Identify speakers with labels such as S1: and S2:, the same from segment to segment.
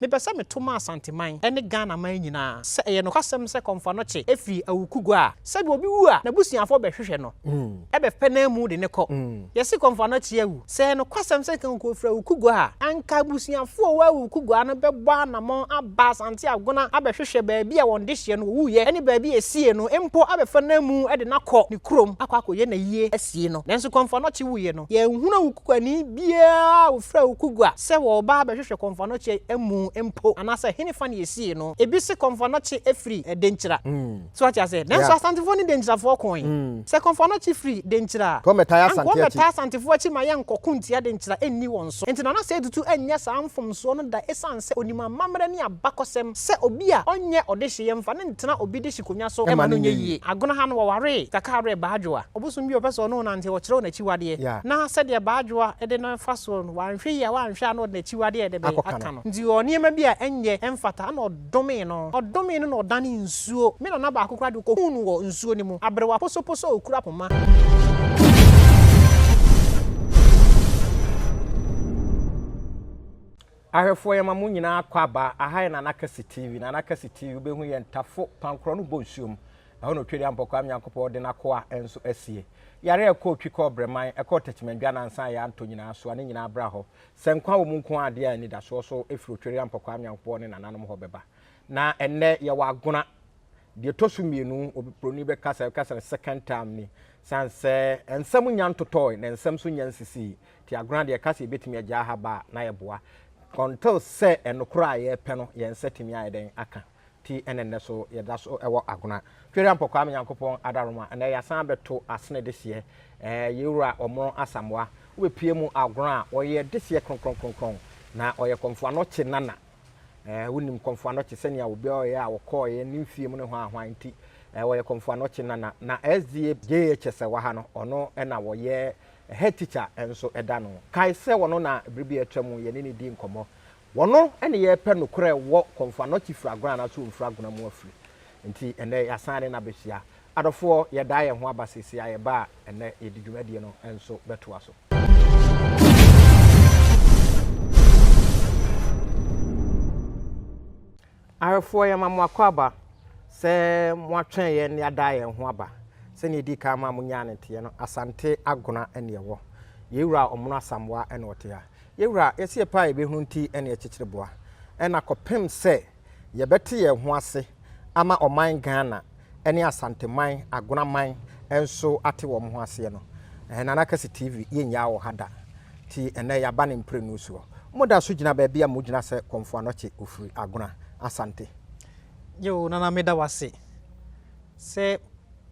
S1: Mepɛ sɛ meto ma Asanteman ne Ghanaman nyinaa sɛ ɛyɛ nokwasɛm sɛ Kɔmfoanɔkye firi Awukugua a, sɛdeɛ obi wu a n'abusuafoɔ bɛhwehwɛ no bɛpɛ n'amu de no kɔ. Yɛse Kɔmfoanɔkye awu. Sɛ ɛyɛ nokwasɛm sɛ nka ɔfiri Awukugua a, anka abusuafoɔ a wɔwɔ Awukugua no bɛbɔ anamɔn aba Asante Agona abɛhwehwɛ baabi a wɔn dehyeɛ no wɔwuiɛ ne baabi a ɛsiee no mpo abɛfa n'amu de no akɔ ne kurom akɔ akɔyɛ n'ayie asie no. Nanso Kɔmfoanɔkye wuiɛ no, yɛanhunu Awukuguani biara a ɔfiri Awukugua sɛ wɔreba abɛhwehwɛ Kɔmfoanɔkye amu mpo, anaasɛ henefa na yɛsiee no. Ebi se Kɔmfoanɔkye firi Denkyira. So wate aseɛ? Nanso Asantefoɔ ne Denkyirafoɔ koe. Sɛ Kɔmfoanɔkye firi Denkyira a, anka wɔmmɛtaa Asantefoɔ akyi ma yɛnkɔko ntia Denkyira nni wɔn so. Enti Nana Osei Tutu anyɛ saa mfomsoɔ no da esiane sɛ ɔnim amammerɛ ne abakɔsɛm sɛ obi a ɔnyɛ ɔdehye yɛmfa no ntena obi dehye konwa so ma no nyɛ yie. Agona ha no wɔwaree Kakawerɛ Baadwoa. Ɔbosom bi a ɔpɛ sɛ ɔne wo nante ɔkyerɛ wo n'akyiwadeɛ. Na sɛdeɛ Baadwoa de no fa soɔ no wanhwɛ yie a wanhwɛ a na ɔde n'akyiwadeɛ de bɛn aka no. Nti ɔwɔ nneɛma bi a ɛnyɛ ɛmfata ɛna ɔdomee no. Ɔdomee no na ɔdanee nsuo. Me nana baako koraa de ɔkɔhuu no wɔ nsuo no mu. Aberewa posoposo a ɔkura poma.
S2: Ahwɛfoɔ yɛma mo nyinaa akɔ aba, aha yɛ Nana Kɛse TV, Nana Kɛse TV wobɛhu yɛn Tafo Pankorɔ no bɔ nsuom, ɛhɔ na Otwedeɛ Ampɔkwaa Nyankopɔn de n'akoa nso asie. Yare a ɛkɔɔ Twi kɔɔ Brɛman, ɛkɔɔ Techiman nansa a yɛantɔ nyinaa soa ne nyinaa bra hɔ. Sɛ nkwa wɔ mu nko ara deɛ a anidasoɔ so firi Otwedeɛ Ampɔkwaa Nyankopɔn ne nananom hɔ bɛba. Na ɛnnɛ yɛwɔ Agona, deɛ ɛtɔ so mmienu, obi broni bɛka sɛ, bɛka sɛ second term ni, sane sɛ nsɛm nnya ntotɔɔe na nsɛm nso nnya nsisii. Nti agorɔ deɛ yɛka sɛ yɛbɛtumi agyaa ha ba a na yɛboa until sɛ ɛnokorɛ a yɛpɛ no yɛn nsa tumi ayɛ dɛn aka. Nti ɛna nnɛ so yɛda so wɔ agona. Twereampɔ Kwame Nyankopɔn Adaroma ɛnɛ yɛasan abɛto asene dehyeɛ ɛɛ yɛwura Ɔmono Asamoah wobɛpue mu agorɔ a ɔyɛ dehyeɛ kronkronkronkron na ɔyɛ Kɔmfo Anɔkye nana. Ɛɛ wonim Kɔmfo Anɔkye sɛnea obi a ɔyɛ a ɔkɔɔeɛ ne mfie mu ne hwan hwan nti ɛɛ ɔyɛ Kɔmfo Anɔkye nana na SDA JHS ɛwɔ ha no ɔno na ɔyɛ Head teacher nso da no. Kae sɛ wɔno na bere bi a atwa mu yɛne no dii nkɔmmɔ. Wɔno ne yɛrepɛ nokorɛ wɔ Kɔmfo Anɔkye firi agona anaasɛ ɔmfiri agona mu afiri. Nti ɛnnɛ yɛasan ne no abɛhyia. Adɔfoɔ yɛdaa yɛn ho aba seesei a yɛba a ɛnnɛ yɛde dwumadie no nso bɛtoa so. Ahwɛfoɔ, yɛma mo akwaaba sɛ moatwɛn yɛn na yɛadaa yɛn ho aba. Sɛdeɛ yɛdii kan maa monyaa no nteɛ no, Asante Agona na yɛwɔ. Yɛn wura Ɔmono Asamoah na ɔte ha. Yɛn wura, yɛse yɛpɛ a yɛbɛhunu nti na yɛkyekyere boa. Ɛna kɔpem sɛ yɛbɛte yɛn ho ase ama ɔman Ghana ne Asanteman, Agonaman nso ate wɔn ho aseɛ no, Nana Kɛse TV, yɛnnyaa wɔ ha da. Nti ɛnnɛ yɛaba ne mprenu soɔ. Moda so gyina baabi a mogyina sɛ Kɔmfo Anɔkye ɔfiri Agona, Asante.
S1: Yoo Nana meda wo ase sɛ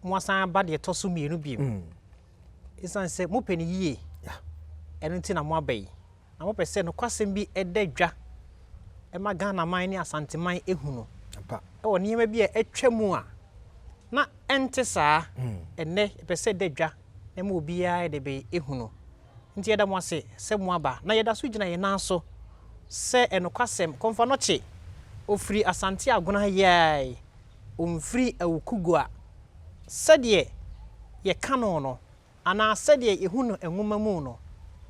S1: moasan aba deɛ ɛtɔ so mmienu bio. Ɛsiane sɛ mopɛ no yie, ɛno nti na moaba yi. Na mopɛ sɛ nokwasɛm bi da dwa ma Ghanaman ne Asanteman hu no wɔ nneɛma bi a atwa mu a na ɛnte saa. Ɛnnɛ yɛpɛ sɛ ɛda dwa na ma obiara de bɛ hu no. Nti yɛda mo ase sɛ moaba. Na yɛda so gyina yɛn nan so sɛ ɛnokwasɛm, Kɔmfoanɔkye, ɔfiri Asante Agona yɛae, ɔmfiri Awukugua sɛdeɛ yɛka no no. Anaa sɛdeɛ yɛhu no nwoma mu no,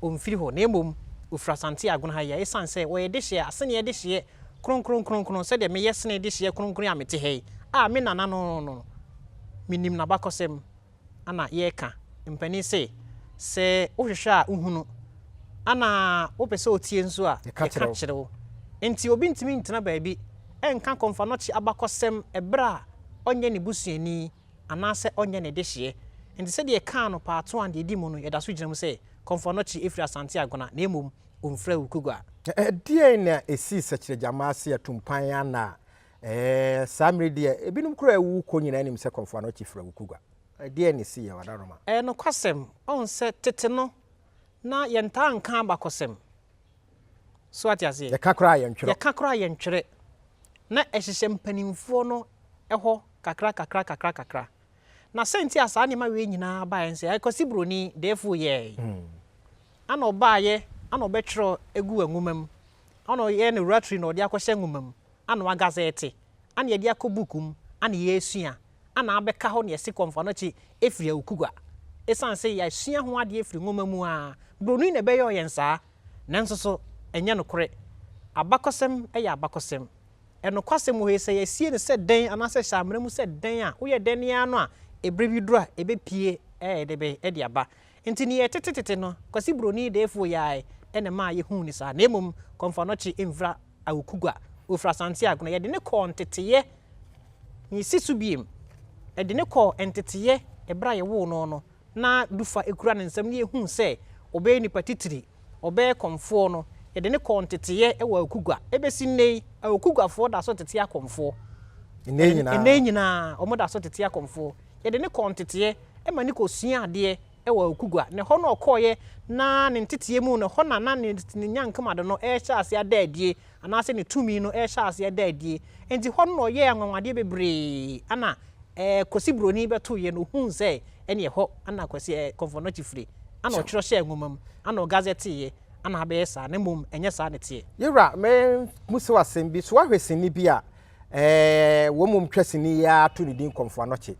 S1: ɔmfiri hɔ, na mmom ɔfiri Asante Agona ha yi a, ɛsiane sɛ wɔyɛ dehyeɛ, aseneɛ dehyeɛ kronkron kronkron, sɛdeɛ meyɛ sene dehyeɛ kronkron a mete ha yi, a me nana no no, menim n'abakɔsɛm, ana yɛreka. Mpanin se, sɛ wohwehwɛ a wohunu, ana wopɛ sɛ wotie nso a, yɛka kyerɛ wo. Enti obi ntumi ntena baabi nka Kɔmfoanɔkye abakɔsɛm ɛberɛ a ɔnyɛ ne busuani, anaasɛ ɔnyɛ ne dehyeɛ. Enti sɛdeɛ yɛkaa no paatoa a deɛ ɛdi mu no, yɛda so gyina mu sɛ, Kɔmfo Anɔkye firi Asante Agona, na mmom ɔmfiri Awukugua.
S2: Ɛdeɛn na ɛsii Sɛkyerɛgyama ase atumpan ana a ɛɛ saa mmerɛ yi deɛ ebinom koraa a awuwu kɔ nyinaa nim sɛ Kɔmfo Anɔkye firi Awukugua. Ɛdeɛn na ɛsiiɛ Wadaroma?
S1: Ɛyɛ nokwasɛm, woahu sɛ tete no, na yɛntaa nka abakɔsɛm. So ate aseɛ?
S2: Yɛka koraa a yɛntwerɛ.
S1: Yɛka koraa a yɛntwerɛ. Na ɛhyehyɛ mpanimfoɔ no hɔ kakra kakra kakra kakra. Na sɛ nti a saa nneɛma wei nyinaa baeɛ ne sɛ, Kwasi Broni dɛɛfoɔ yɛɛe. Ana ɔbaeɛ, ana ɔbɛtwerɛ agu nwoma mu, ana ɔyɛ no ratri na ɔde akɔhyɛ nwoma mu, ana wagazɛɛte, ana yɛde akɔ book mu, ana yɛresua, ana abɛka hɔ na yɛse Kɔmfoanɔkye firi Awukugua. Esiane sɛ yɛasua ho adeɛ firi nwoma mu ara, Broni na ɛbɛyɔɔ yɛn saa. Nanso so ɛnyɛ nokorɛ? Abakɔsɛm yɛ abakɔsɛm. Ɛnokwasɛm wɔ hɔ yi, sɛ yɛasie no sɛ dɛn anaasɛ ɛhyɛ amena mu sɛ dɛn a, woyɛ dɛn ara no a, ɛberɛ bi duru a, ɛbɛpue ɛyɛ dɛ bɛn de aba. Nti neɛ ɛtete tete no, Kwasi Broni Deefoɔ yi ara na ɛmaa yɛhuu no saa. Na mmom, Kɔmfo Anɔkye mfiri Awukugua, ɔfiri Asante Agona. Yɛde no kɔɔ nteteyɛ, mesi so biem, yɛde no kɔɔ nteteyɛ ɛberɛ a yɛwoo no no, na Dufa kura ne nsam na yɛhuu sɛ ɔbɛyɛ nipa titiri, ɔbɛyɛ kɔmfoɔ no, yɛde no kɔɔ nteteeɛ wɔ Awukugua. Ɛbɛsi nnɛ yi, Awukuguafoɔ da so tete akɔmfoɔ.
S2: Nnɛ yi nyinaa?
S1: Nnɛ yi nyinaa, wɔda so tete akɔmfoɔ. Yɛde no kɔɔ nteteeɛ ma no kɔsuaa adeɛ wɔ Awukugua. Na ɛhɔ na ɔkɔeɛ na ne nteteeɛ mu no, ɛhɔ na na ne nyankomade no rehyɛ aseɛ ada adie, anaasɛ ne tumi no rehyɛ aseɛ ada adie. Enti hɔ no na ɔyɛɛ anwanwadeɛ bebree ana ɛɛ Kwasi Broni bɛtoeɛ no ɔhuu sɛ ɛne ɛhɔ ana Kwasi ɛɛ Kɔmfɔ Anɔkye firi ana ɔtwerɛ hyɛɛ nwoma mu ana ɔgazɛteeɛ ana abɛyɛ saa na mmom ɛnyɛ saa na ɛteɛ.
S2: Yewura, me musa wo asɛm bi, so woahwɛ sini bi a ɛɛ wɔn mmom twa sini yi ara to ne din Kɔmfɔ Anɔkye?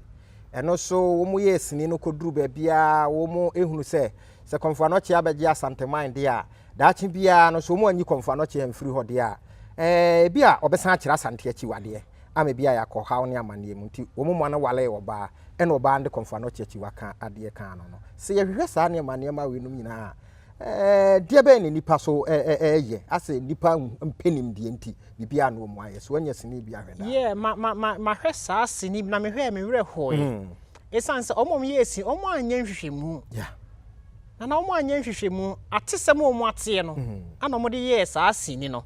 S2: Ɛno nso wɔn yɛɛ sini no kɔduru baabi a wɔn ehunu sɛ sɛ Kɔmfɔ Anɔkye abɛgye Asanteman deɛ a, Daakye biara no, sɛ wɔanyi Kɔmfo Anɔkye amfiri hɔ deɛ a, ɛɛ, ebia ɔbɛsan akyerɛ Asante akyiwadeɛ ama ebia yɛakɔ haw ne amanneɛ mu. Nti wɔn mmoa no waree ɔbaa, ɛna ɔbaa no de Kɔmfo Anɔkye akyiwa ka adeɛ kaa no no. Sɛ yɛhwehwɛ saa nneɛma nneɛma weinom nyinaa a, ɛɛ, deɛ bɛn na nnipa so ɛɛyɛ? Asɛ nnipa mpɛ nimdeɛ nti, biribiara na wɔn ayɛ. So woanya sini bi ahwɛ daa?
S1: Yeah, ma, ma, ma, mahwɛ saa sini bi, na mehwɛɛ me werɛ hoeɛ. Esiane sɛ wɔn a wɔyɛɛ sini, wɔanyɛ nhwehwɛmu.
S2: Yeah.
S1: Na na wɔanyɛ nhwehwɛmu, atesɛm a wɔateɛ no na wɔde yɛɛ saa sini no.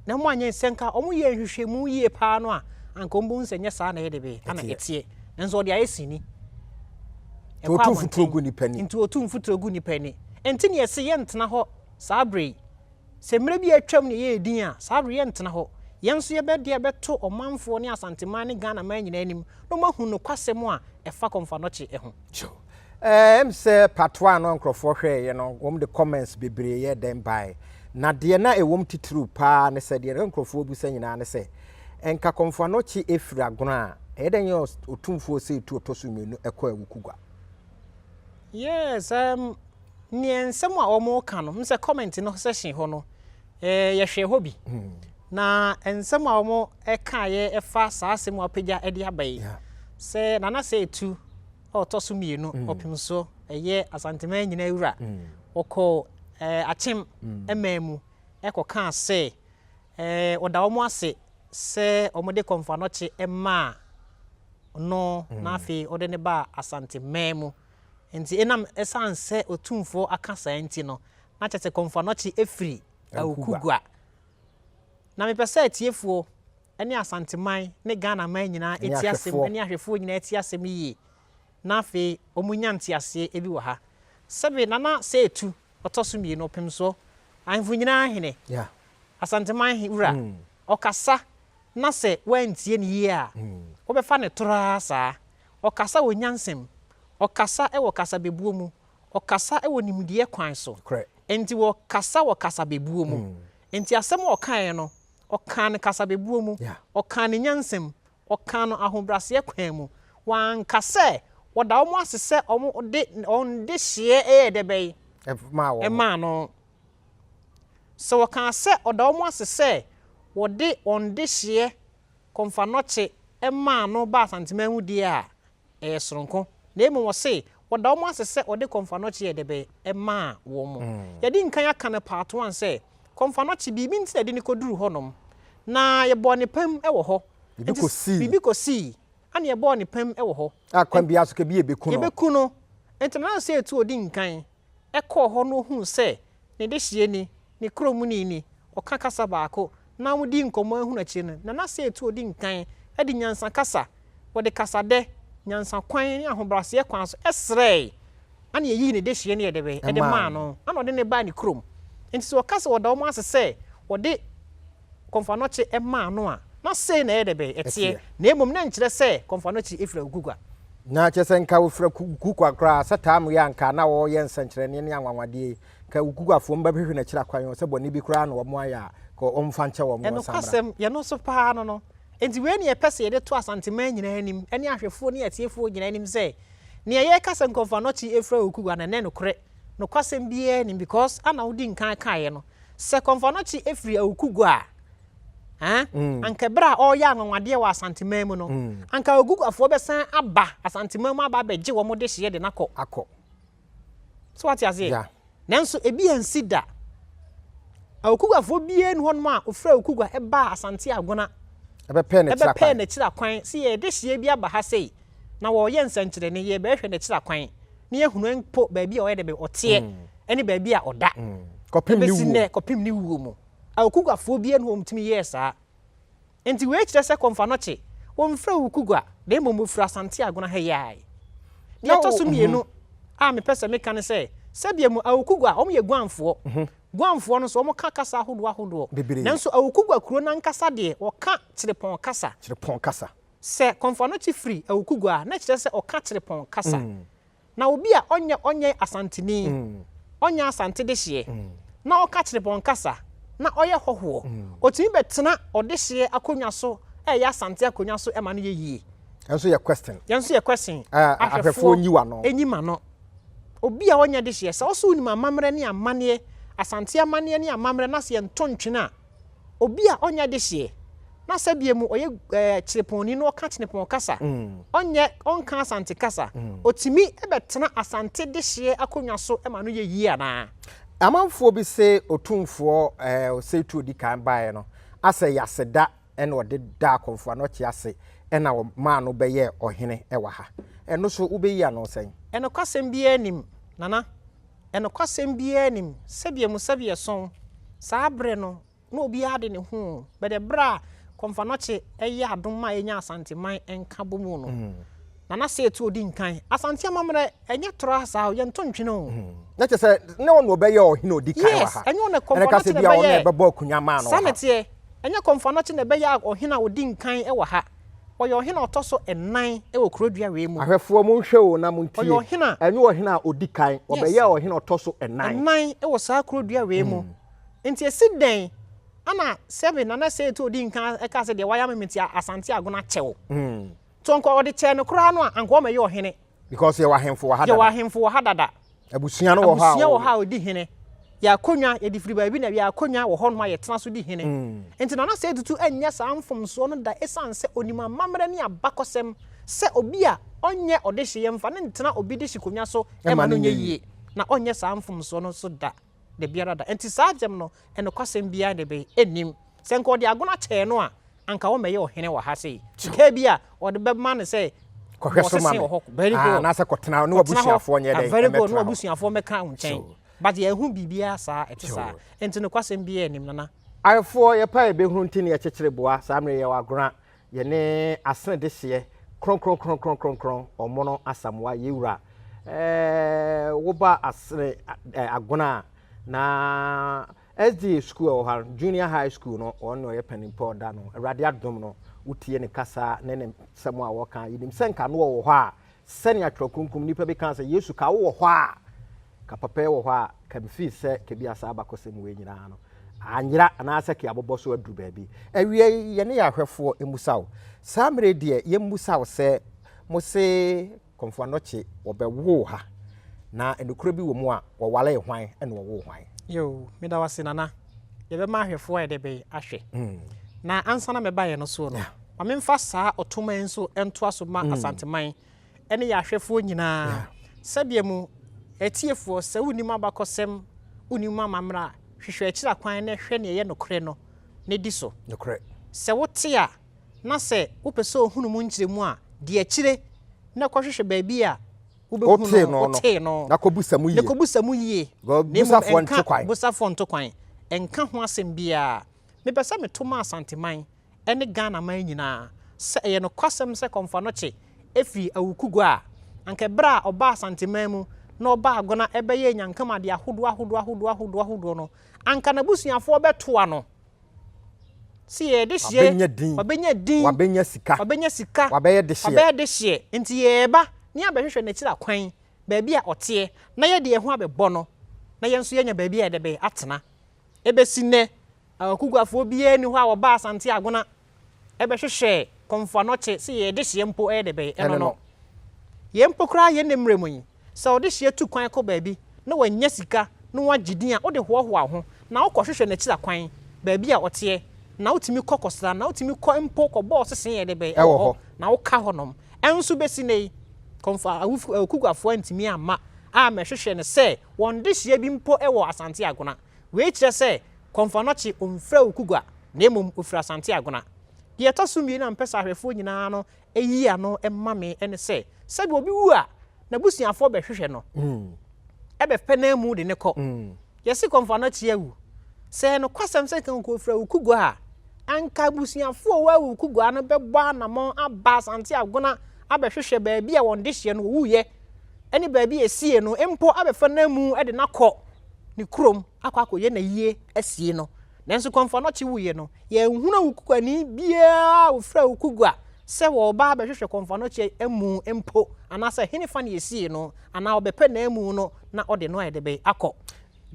S1: Na wɔanyɛ, sɛ nka wɔyɛɛ nhwehwɛmu yie paa no a, anka wɔbɛhu sɛ nyɛ saa na ɛyɛ de bɛyɛ, ana ɛteɛ. Nanso wɔde ayɛ sini.
S2: Nti wɔtu mfuturo gu nipa ani.
S1: Nti wɔtu mfuturo gu nipa ani. Nti na yɛse yɛntena hɔ saa berɛ yi. Sɛ mmerɛ bi a atwam na yɛyɛ din a, saa berɛ yɛntena hɔ. Yɛn nso yɛbɛ deɛ bɛto ɔmanfoɔ ne Asanteman ne Ghanaman nyinaa anim na wɔahu nokwasɛm a ɛfa Kɔmfo Anɔkye ho.
S2: Kyew. Ɛɛ, ɛm sɛ part one no a nkurɔfoɔ hwɛeɛ no, wɔn de comments bebree yɛ dɛn baeɛ. Na deɛ na ɛwom titiriw paa ne sɛ, deɛ na nkurɔfoɔ bisa nyinaa ne sɛ, nka Kɔmfo Anokye firi Agona a, ɛyɛ dɛn yɛ Otumfoɔ Osei Tuo ɔtɔ so mmienu kɔ Awukugua?
S1: Yes, um, neɛ nsɛm a wɔka no, m sɛ comment no section hɔ no, eh, yɛhwɛ hɔ bi. Na nsɛm a wɔkaeɛ ɛfa saa asɛm a wɔapagya de aba yi, sɛ Nana Sɛ Etu a ɔtɔ so mmienu, ɔpem so, ɛyɛ Asanteman nyinaa wura, ɔkɔɔ eh, Akyem man mu ɛkɔkaa sɛ eh, ɔda wɔn ase sɛ wɔde Kɔmfo Anɔkye maa no na afei ɔde no baa Asanteman mu. Nti enam ɛsiane sɛ Otumfoɔ aka saa nti no, na kyerɛ sɛ Kɔmfo Anɔkye firi Awukugua. Na mepɛ sɛ atiefoɔ ne Asanteman ne Ghanaman nyinaa
S2: Ne
S1: ti asɛm
S2: ahwɛfoɔ.
S1: ne ahwɛfoɔ nyinaa ti asɛm yie na afei wɔn nya nteaseɛ bi wɔ ha. Sɛbe Nana Seetu ɔtɔ so mmienu, Ɔpemsoɔ, ahemfo nyinaa hene,
S2: Yeah.
S1: Asanteman he wura, ɔkasa na sɛ woantie no yie a, wobɛfa no toraa saa. Ɔkasa wɔ nyansam, ɔkasa wɔ kasabebuo mu, ɔkasa wɔ nimdeɛ kwan so.
S2: Nokorɛ.
S1: Enti wɔkasa wɔ kasabebuo mu. Enti asɛm a ɔkaeɛ no, ɔkaa no kasabebuo mu, ɔkaa no nyansa mu, ɔkaa no ahobrɛaseɛ kwan mu. Wanka sɛ ɔda wɔn ase sɛ wɔde wɔn dehyeɛ yɛɛ dɛ bɛn? Maa no. Sɛ ɔkaa sɛ ɔda wɔn ase sɛ wɔde wɔn dehyeɛ kɔmfanɔkye maa no baa Asanteman mu deɛ a, ɛyɛ soronko, na mmom ɔse wɔda wɔn ase sɛ wɔde Kɔmfo Anɔkye yɛɛ dɛbɛ maa wɔn. Yɛadi nkan aka no part one sɛ, Kɔmfo Anɔkye, biribi nti na yɛde no kɔduruu hɔnom, na yɛbɔɔ ne pam wɔ hɔ.
S2: Biribi
S1: Nti
S2: kɔsii.
S1: biribi kɔsii, ɛna yɛbɔɔ ne pam wɔ hɔ.
S2: A kwan biara so ka bi yɛbɛku no.
S1: Yɛbɛku no. Nti Nana Osei Tuo ɔdi nkan kɔɔ hɔ na ɔhuu sɛ ne dehyeɛ ni, ne kuromni ni, ɔka kasa baako, na wɔdii nkɔmmɔ ahunu akyire no, Nana Seetu a ɔdi nkan de nyansa kasa, wɔde kasadɛ, nyansa kwan ne ahobrɛaseɛ kwan so srɛɛe, ɛna yɛyii ne dehyeɛ no yɛ dɛbɛ de maa no, ɛna ɔde no baa ne kurom. Nti sɛ wɔka sɛ wɔda wɔn ase sɛ wɔde Kɔmfo Anɔkye maa no a, na sei na ɛyɛ dɛbɛ ɛteɛ, na mmom na ɛnkyerɛ sɛ Kɔmfo Anɔkye firi Awukugua.
S2: Na kyerɛ sɛ nka wɔfiri Awukugua koraa, sɛ taa mmerɛ a nka na wɔyɛ nsɛnkyerɛnneɛ ne anwanwadeɛ yi, Nka Wukuguafoɔ no bɛhwehwɛ no akyiri akwan sɛ bɔne bi koraa na wɔayɛ a, nka wɔmfa nkyɛ wɔn na wɔnsan mmra.
S1: Nokwasɛm, yɛn nso paa no no. Enti wei na yɛpɛ sɛ yɛde to Asanteman nyinaa anim, ne ahwɛfoɔ ne atiefoɔ nyinaa anim sɛ, nea yɛreka sɛ Nkurɔfoɔ Anɔkye refira Wukugua no, ɛnyɛ nokorɛ. Nokwasɛm biara nnim because ana wodi nkan kaeɛ no, Sɛ Komfo Anokye firi Awukugua a, eh, anka berɛ a ɔreyɛ anwanwadeɛ wɔ Asanteman mu no, anka Awukuguafoɔ bɛsan aba Asanteman mu aba abɛgye wɔn dehyeɛ de no akɔ.
S2: Akɔ.
S1: So wate aseɛ?
S2: Yeah.
S1: Nanso ebi ansi da. Awukuguafoɔ biara nni hɔnom a ɔfiri Awukugua baa Asante Agona
S2: Ɛbɛpɛɛ n'akyiri
S1: ɛbɛpɛɛ
S2: akwan.
S1: n'akyiri akwan sɛ yɛde dehyeɛ bi aba ha sei na wɔreyɛ nsɛnkyerɛnne, yɛrebɛhwɛ n'akyiri akwan na yɛahunu mpo baabi a ɔyɛ dɛ bɛ ɔteɛ ne baabi a ɔda.
S2: Kɔpem ne
S1: Ɛbɛsi
S2: wuo.
S1: nnɛ kɔpem ne wuo mu. Awukuguafoɔ biara nni hɔ a wɔtumi yɛɛ saa. Enti wei kyerɛ sɛ Komfo Anokye, wɔmfiri Awukugua na mmom wɔfiri Asante Agona ha yi ara. Deɛ ɛtɔ so mmienu a mepɛ sɛ meka ne sɛ, sɛdeɛ mu Awukugua, wɔyɛ Guanfoɔ. Guanfoɔ no nso, wɔka kasa ahodoɔ ahodoɔ.
S2: Bebree.
S1: Nanso Awukugua kuro no ankasa deɛ, wɔka Kyerepɔn kasa.
S2: Kyerepɔn kasa.
S1: Sɛ Komfo Anokye firi Awukugua a, na ɛkyerɛ sɛ ɔka Kyerepɔn kasa. Na obi a ɔnyɛ ɔnyɛ Asanteni, ɔnyɛ Asante dehyeɛ, na ɔka Kyerepɔn kasa, na ɔyɛ hɔhoɔ, ɔtumi bɛtena ɔdehyeɛ akonnwa so ɛyɛ Asante akonnwa so ma no yɛ yie.
S2: Ɛnso yɛ question.
S1: Yɛn nso yɛ question.
S2: Ahwɛfoɔ nyi w'ano.
S1: Nyi m'ano. Obi a ɔnyɛ dehyeɛ, sɛ ɔso wonim amammerɛ ne amanneɛ, Asante amanneɛ ne amammerɛ na sɛ yɛnto ntwene a, Obi a ɔnyɛ dehyeɛ, na sɛdeɛ mu ɔyɛ ɛɛ kyerepɔnni na ɔka kyerepɔn kasa, ɔnyɛ ɔnka Asante kasa, ɔtumi bɛtena Asante dehyeɛ akonnwa so ma no yɛ yie anaa?
S2: Amanfoɔ bi se Otumfoɔ ɛɛ Osei Tuo di kan baeɛ no, asɛ Yaseda na ɔde daa Komfo Anokye ase na ɔmaa no bɛyɛɛ ɔhene wɔ ha. Ɛno so wobɛyi ano sɛn?
S1: Nokwasɛm biara nnim, Nana. Nokwasɛm biara nnim, sɛdeɛ mu sɛdeɛ ɛsɔn, saa berɛ no na obiara de ne ho o, but ɛberɛ a Komfo Anokye yɛ adom ma yɛnya Asanteman nkabɔmu no, Nana Seetu ɔdi nkan. Asante amammerɛ ɛnyɛ toraa saa o, yɛnto ntwene o.
S2: Na kyerɛ sɛ na ɔno ɔbɛyɛ ɔhene a ɔdi kan wɔ
S1: Yes,
S2: ha.
S1: ɛnyɛ ɔno Komfo
S2: Ɛna ka sɛ
S1: Anokye na
S2: bi a ɔno na
S1: ɛbɛyɛ.
S2: ɛbɛbɔ akonnwa maa no
S1: Saa
S2: wɔ
S1: na
S2: ha.
S1: ɛteɛ, ɛnyɛ Komfo Anokye na ɛbɛyɛ ɔhene a ɔdi nkan wɔ ha. Ɔyɛ ɔhene a ɔtɔ so nnan wɔ kurodua wei mu.
S2: Ahwɛfoɔ, monhwɛ o na montie.
S1: Ɔyɛ ɔhene a.
S2: Ɛnyɛ ɔhene a ɔdi kan. Ɔbɛyɛɛ ɔhene a ɔtɔ so nnan.
S1: Nnan wɔ saa kurodua wei mu. Nti ɛsi dɛn ana sɛbe Nana Seyi to ɔdi nkan kaa sɛ deɛ wayɛ ama me nti Asante Agona kyɛ wo. To anka ɔde kyɛɛ no koraa no a, anka ɔmmɛyɛ ɔhene.
S2: Because yɛwɔ ahemfo wɔ ha dada.
S1: Yɛwɔ ahemfo wɔ ha dada.
S2: Abusua no wɔ hɔ a.
S1: Abusua wɔ hɔ a ɔdi hene. Yɛ akonnwa, yɛde firi baabi na yɛ akonnwa wɔ hɔnom a yɛtena so di hene. Nti Nana Osei Tutu annya saa mfomsoɔ no da ɛsiane sɛ ɔnim amammerɛ ne abakɔsɛm sɛ obi a ɔnyɛ ɔdehye yɛmfa no ntena obi dehye konwa so ma no nyɛ yie. Na ɔnyɛ saa mfomsoɔ no nso da, dabiara da. Nti saa asɛm no, nokwasɛm biara de bɛn nnim. Sɛ nka ɔde agono akyɛɛ no a, anka ɔmmɛyɛ ɔhene wɔ ha sei. Nka ebia ɔde bɛma no sɛ
S2: Kɔhwɛ so ma
S1: wɔsese
S2: me.
S1: wɔ hɔ. Very
S2: Ah,
S1: good.
S2: anaasɛ kɔtena ne
S1: Kɔtena hɔ.
S2: w'abusuafoɔ nyɛ
S1: Ah,
S2: dɛn
S1: very good. Ne
S2: mmɛtena hɔ.
S1: w'abusuafoɔ mmɛka wo nkyɛn.
S2: Sure.
S1: But yɛnhu biribiara saa, ɛte saa.
S2: Sure.
S1: Nti nokwasɛm biara nnim, Nana.
S2: Ayefoɔ, yɛpɛ a yɛbɛhunu nti na yɛkyekyere boa. Saa mmerɛ yi yɛwɔ Agona, yɛne Asene dehyeɛ kronkronkronkronkron, Ɔmono Asamoah, yɛn wura. Ɛɛ, woba Asene, eh, Agona a, na SDA sukuu a ɛwɔ ha no, Junior High School no, ɔno na ɔyɛ panin pa ɔda no. Awurade adom no, wotie ne kasa ne ne nsɛm a ɔka a, yɛnim sɛ nka no ɔwɔ hɔ a, sɛnea Twerɛ Kronkron mu nnipa bi kaa sɛ, Yesu, ka wowɔ hɔ a, ka papa yi wɔ hɔ a, ka mefii sɛ ka bi a saa abakɔsɛm wei nyinaa no anyera anaasɛ ka yɛabobɔ so aduru baabi. Awiei, yɛne yɛn ahwɛfoɔ mmusa wo. Saa mmerɛ yi deɛ, yɛmmusa wo sɛ, mose Komfo Anokye wɔbɛwoo ha, na nokorɛ bi wɔ mu a, wɔwaree hwan na wɔwoo hwan?
S1: Yoo, meda wo ase Nana. Yɛbɛma ahwɛfoɔ ayɛ dɛ bɛn ahwɛ. Na ansa na mɛba yɛn no soɔ no, ma memfa saa ɔtoma yi nso ntoa so ma Asanteman ne yɛn ahwɛfoɔ nyinaa. Sɛdeɛ mo atiefoɔ, sɛ wonnim abakɔsɛm, wonnim amammerɛ a, hwehwɛ akyiri akwan na hwɛ deɛ ɛyɛ nokorɛ no na di so.
S2: Nokorɛ.
S1: Sɛ wote a, na sɛ wopɛ sɛ ohunu mu nkyerɛmu a, di akyire na kɔhwehwɛ baabi a wobɛhu no, wotee no,
S2: na kɔbusa mu yie.
S1: Na kɔbusa mu yie.
S2: Na mmom nka
S1: busafoɔ nto kwan. Nka ho asɛm biara. Mepɛ sɛ meto ma Asanteman ne Ghanaman nyinaa sɛ ɛyɛ nokwasɛm sɛ Komfo Anokye firi Awukugua a, anka ɛberɛ a ɔbaa Asanteman mu na ɔbaa Agona bɛyɛɛ nyankam adeɛ ahodoɔ ahodoɔ ahodoɔ ahodoɔ ahodoɔ no, anka n'abusuafoɔ bɛtoa no. Sɛ yɛyɛ dehyeɛ,
S2: Wabɛnya din.
S1: wabɛnya din,
S2: Wabɛnya sika.
S1: wabɛnya sika,
S2: Wabɛyɛ dehyeɛ.
S1: wabɛyɛ dehyeɛ. Nti yɛreba na yɛabɛhwehwɛ n'akyiri akwan, baabi a ɔteɛ, na yɛde yɛn ho abɛbɔ no, na yɛn nso yɛanya baabi a yɛde bɛn atena. Ɛbɛsi nnɛ, Akuguafoɔ biara nni hɔ a wɔbaa Asante Agona bɛhwehwɛɛ Komfo Anokye sɛ yɛyɛ dehyeɛ mpo ɛyɛ dɛ bɛn, ɛno no. Yɛn mpo koraa yɛn nnɛ mmerɛ mu yi, sɛ ɔdehyeɛ tu kwan kɔ baabi na wanya sika na wagye din a, wode hoahoa wo ho. Na wokɔhwehwɛ n'akyira kwan, baabi a ɔteɛ, na wotumi kɔ kɔsra, na wotumi kɔ mpo kɔbɔ ɔsese yɛ de bɛn ɛwɔ hɔ, na woka hɔnom. Ɛnso bɛsi nnɛ yi, Kɔmfo Awukuguafoɔ antumi amma ammɛhwehwɛ no sɛ wɔn dehyeɛ bi mpo wɔ Asante Agona. Wei kyerɛ sɛ Kɔmfo Anɔkye ɔmfiri Awukugua na mmom ɔfiri Asante Agona. Deɛ ɛtɔ so mmienu a mepɛ sɛ ahwɛfoɔ nyinaa no yi ano ma me ne sɛ, sɛdeɛ obi wu a, n'abusuafoɔ bɛhwehwɛ no, bɛpɛ n'amu de no kɔ. Yɛse Kɔmfo Anɔkye awu. Sɛ ɛyɛ nokwasɛm sɛ nka ɔfiri Awukugua a, anka abusuafoɔ a wɔwɔ Awukugua no bɛbɔ anamɔn aba Asante Agona abɛhwehwɛ baabi a wɔn dehyeɛ no wɔwuiɛ ne baabi a ɛsiee no mpo abɛfa n'amu de no akɔ ne kurom akɔ akɔyɛ n'ayie asie no. Nanso Kɔmfo Anɔkye wuiɛ no, yɛanhunu Awukuguani biara a ɔfiri Awukugua sɛ wɔreba abɛhwehwɛ Kɔmfo Anɔkye amu mpo anaasɛ henefa na yɛsiee no anaa ɔbɛpɛ n'amu no na ɔde no ayɛ dɛ bɛn akɔ.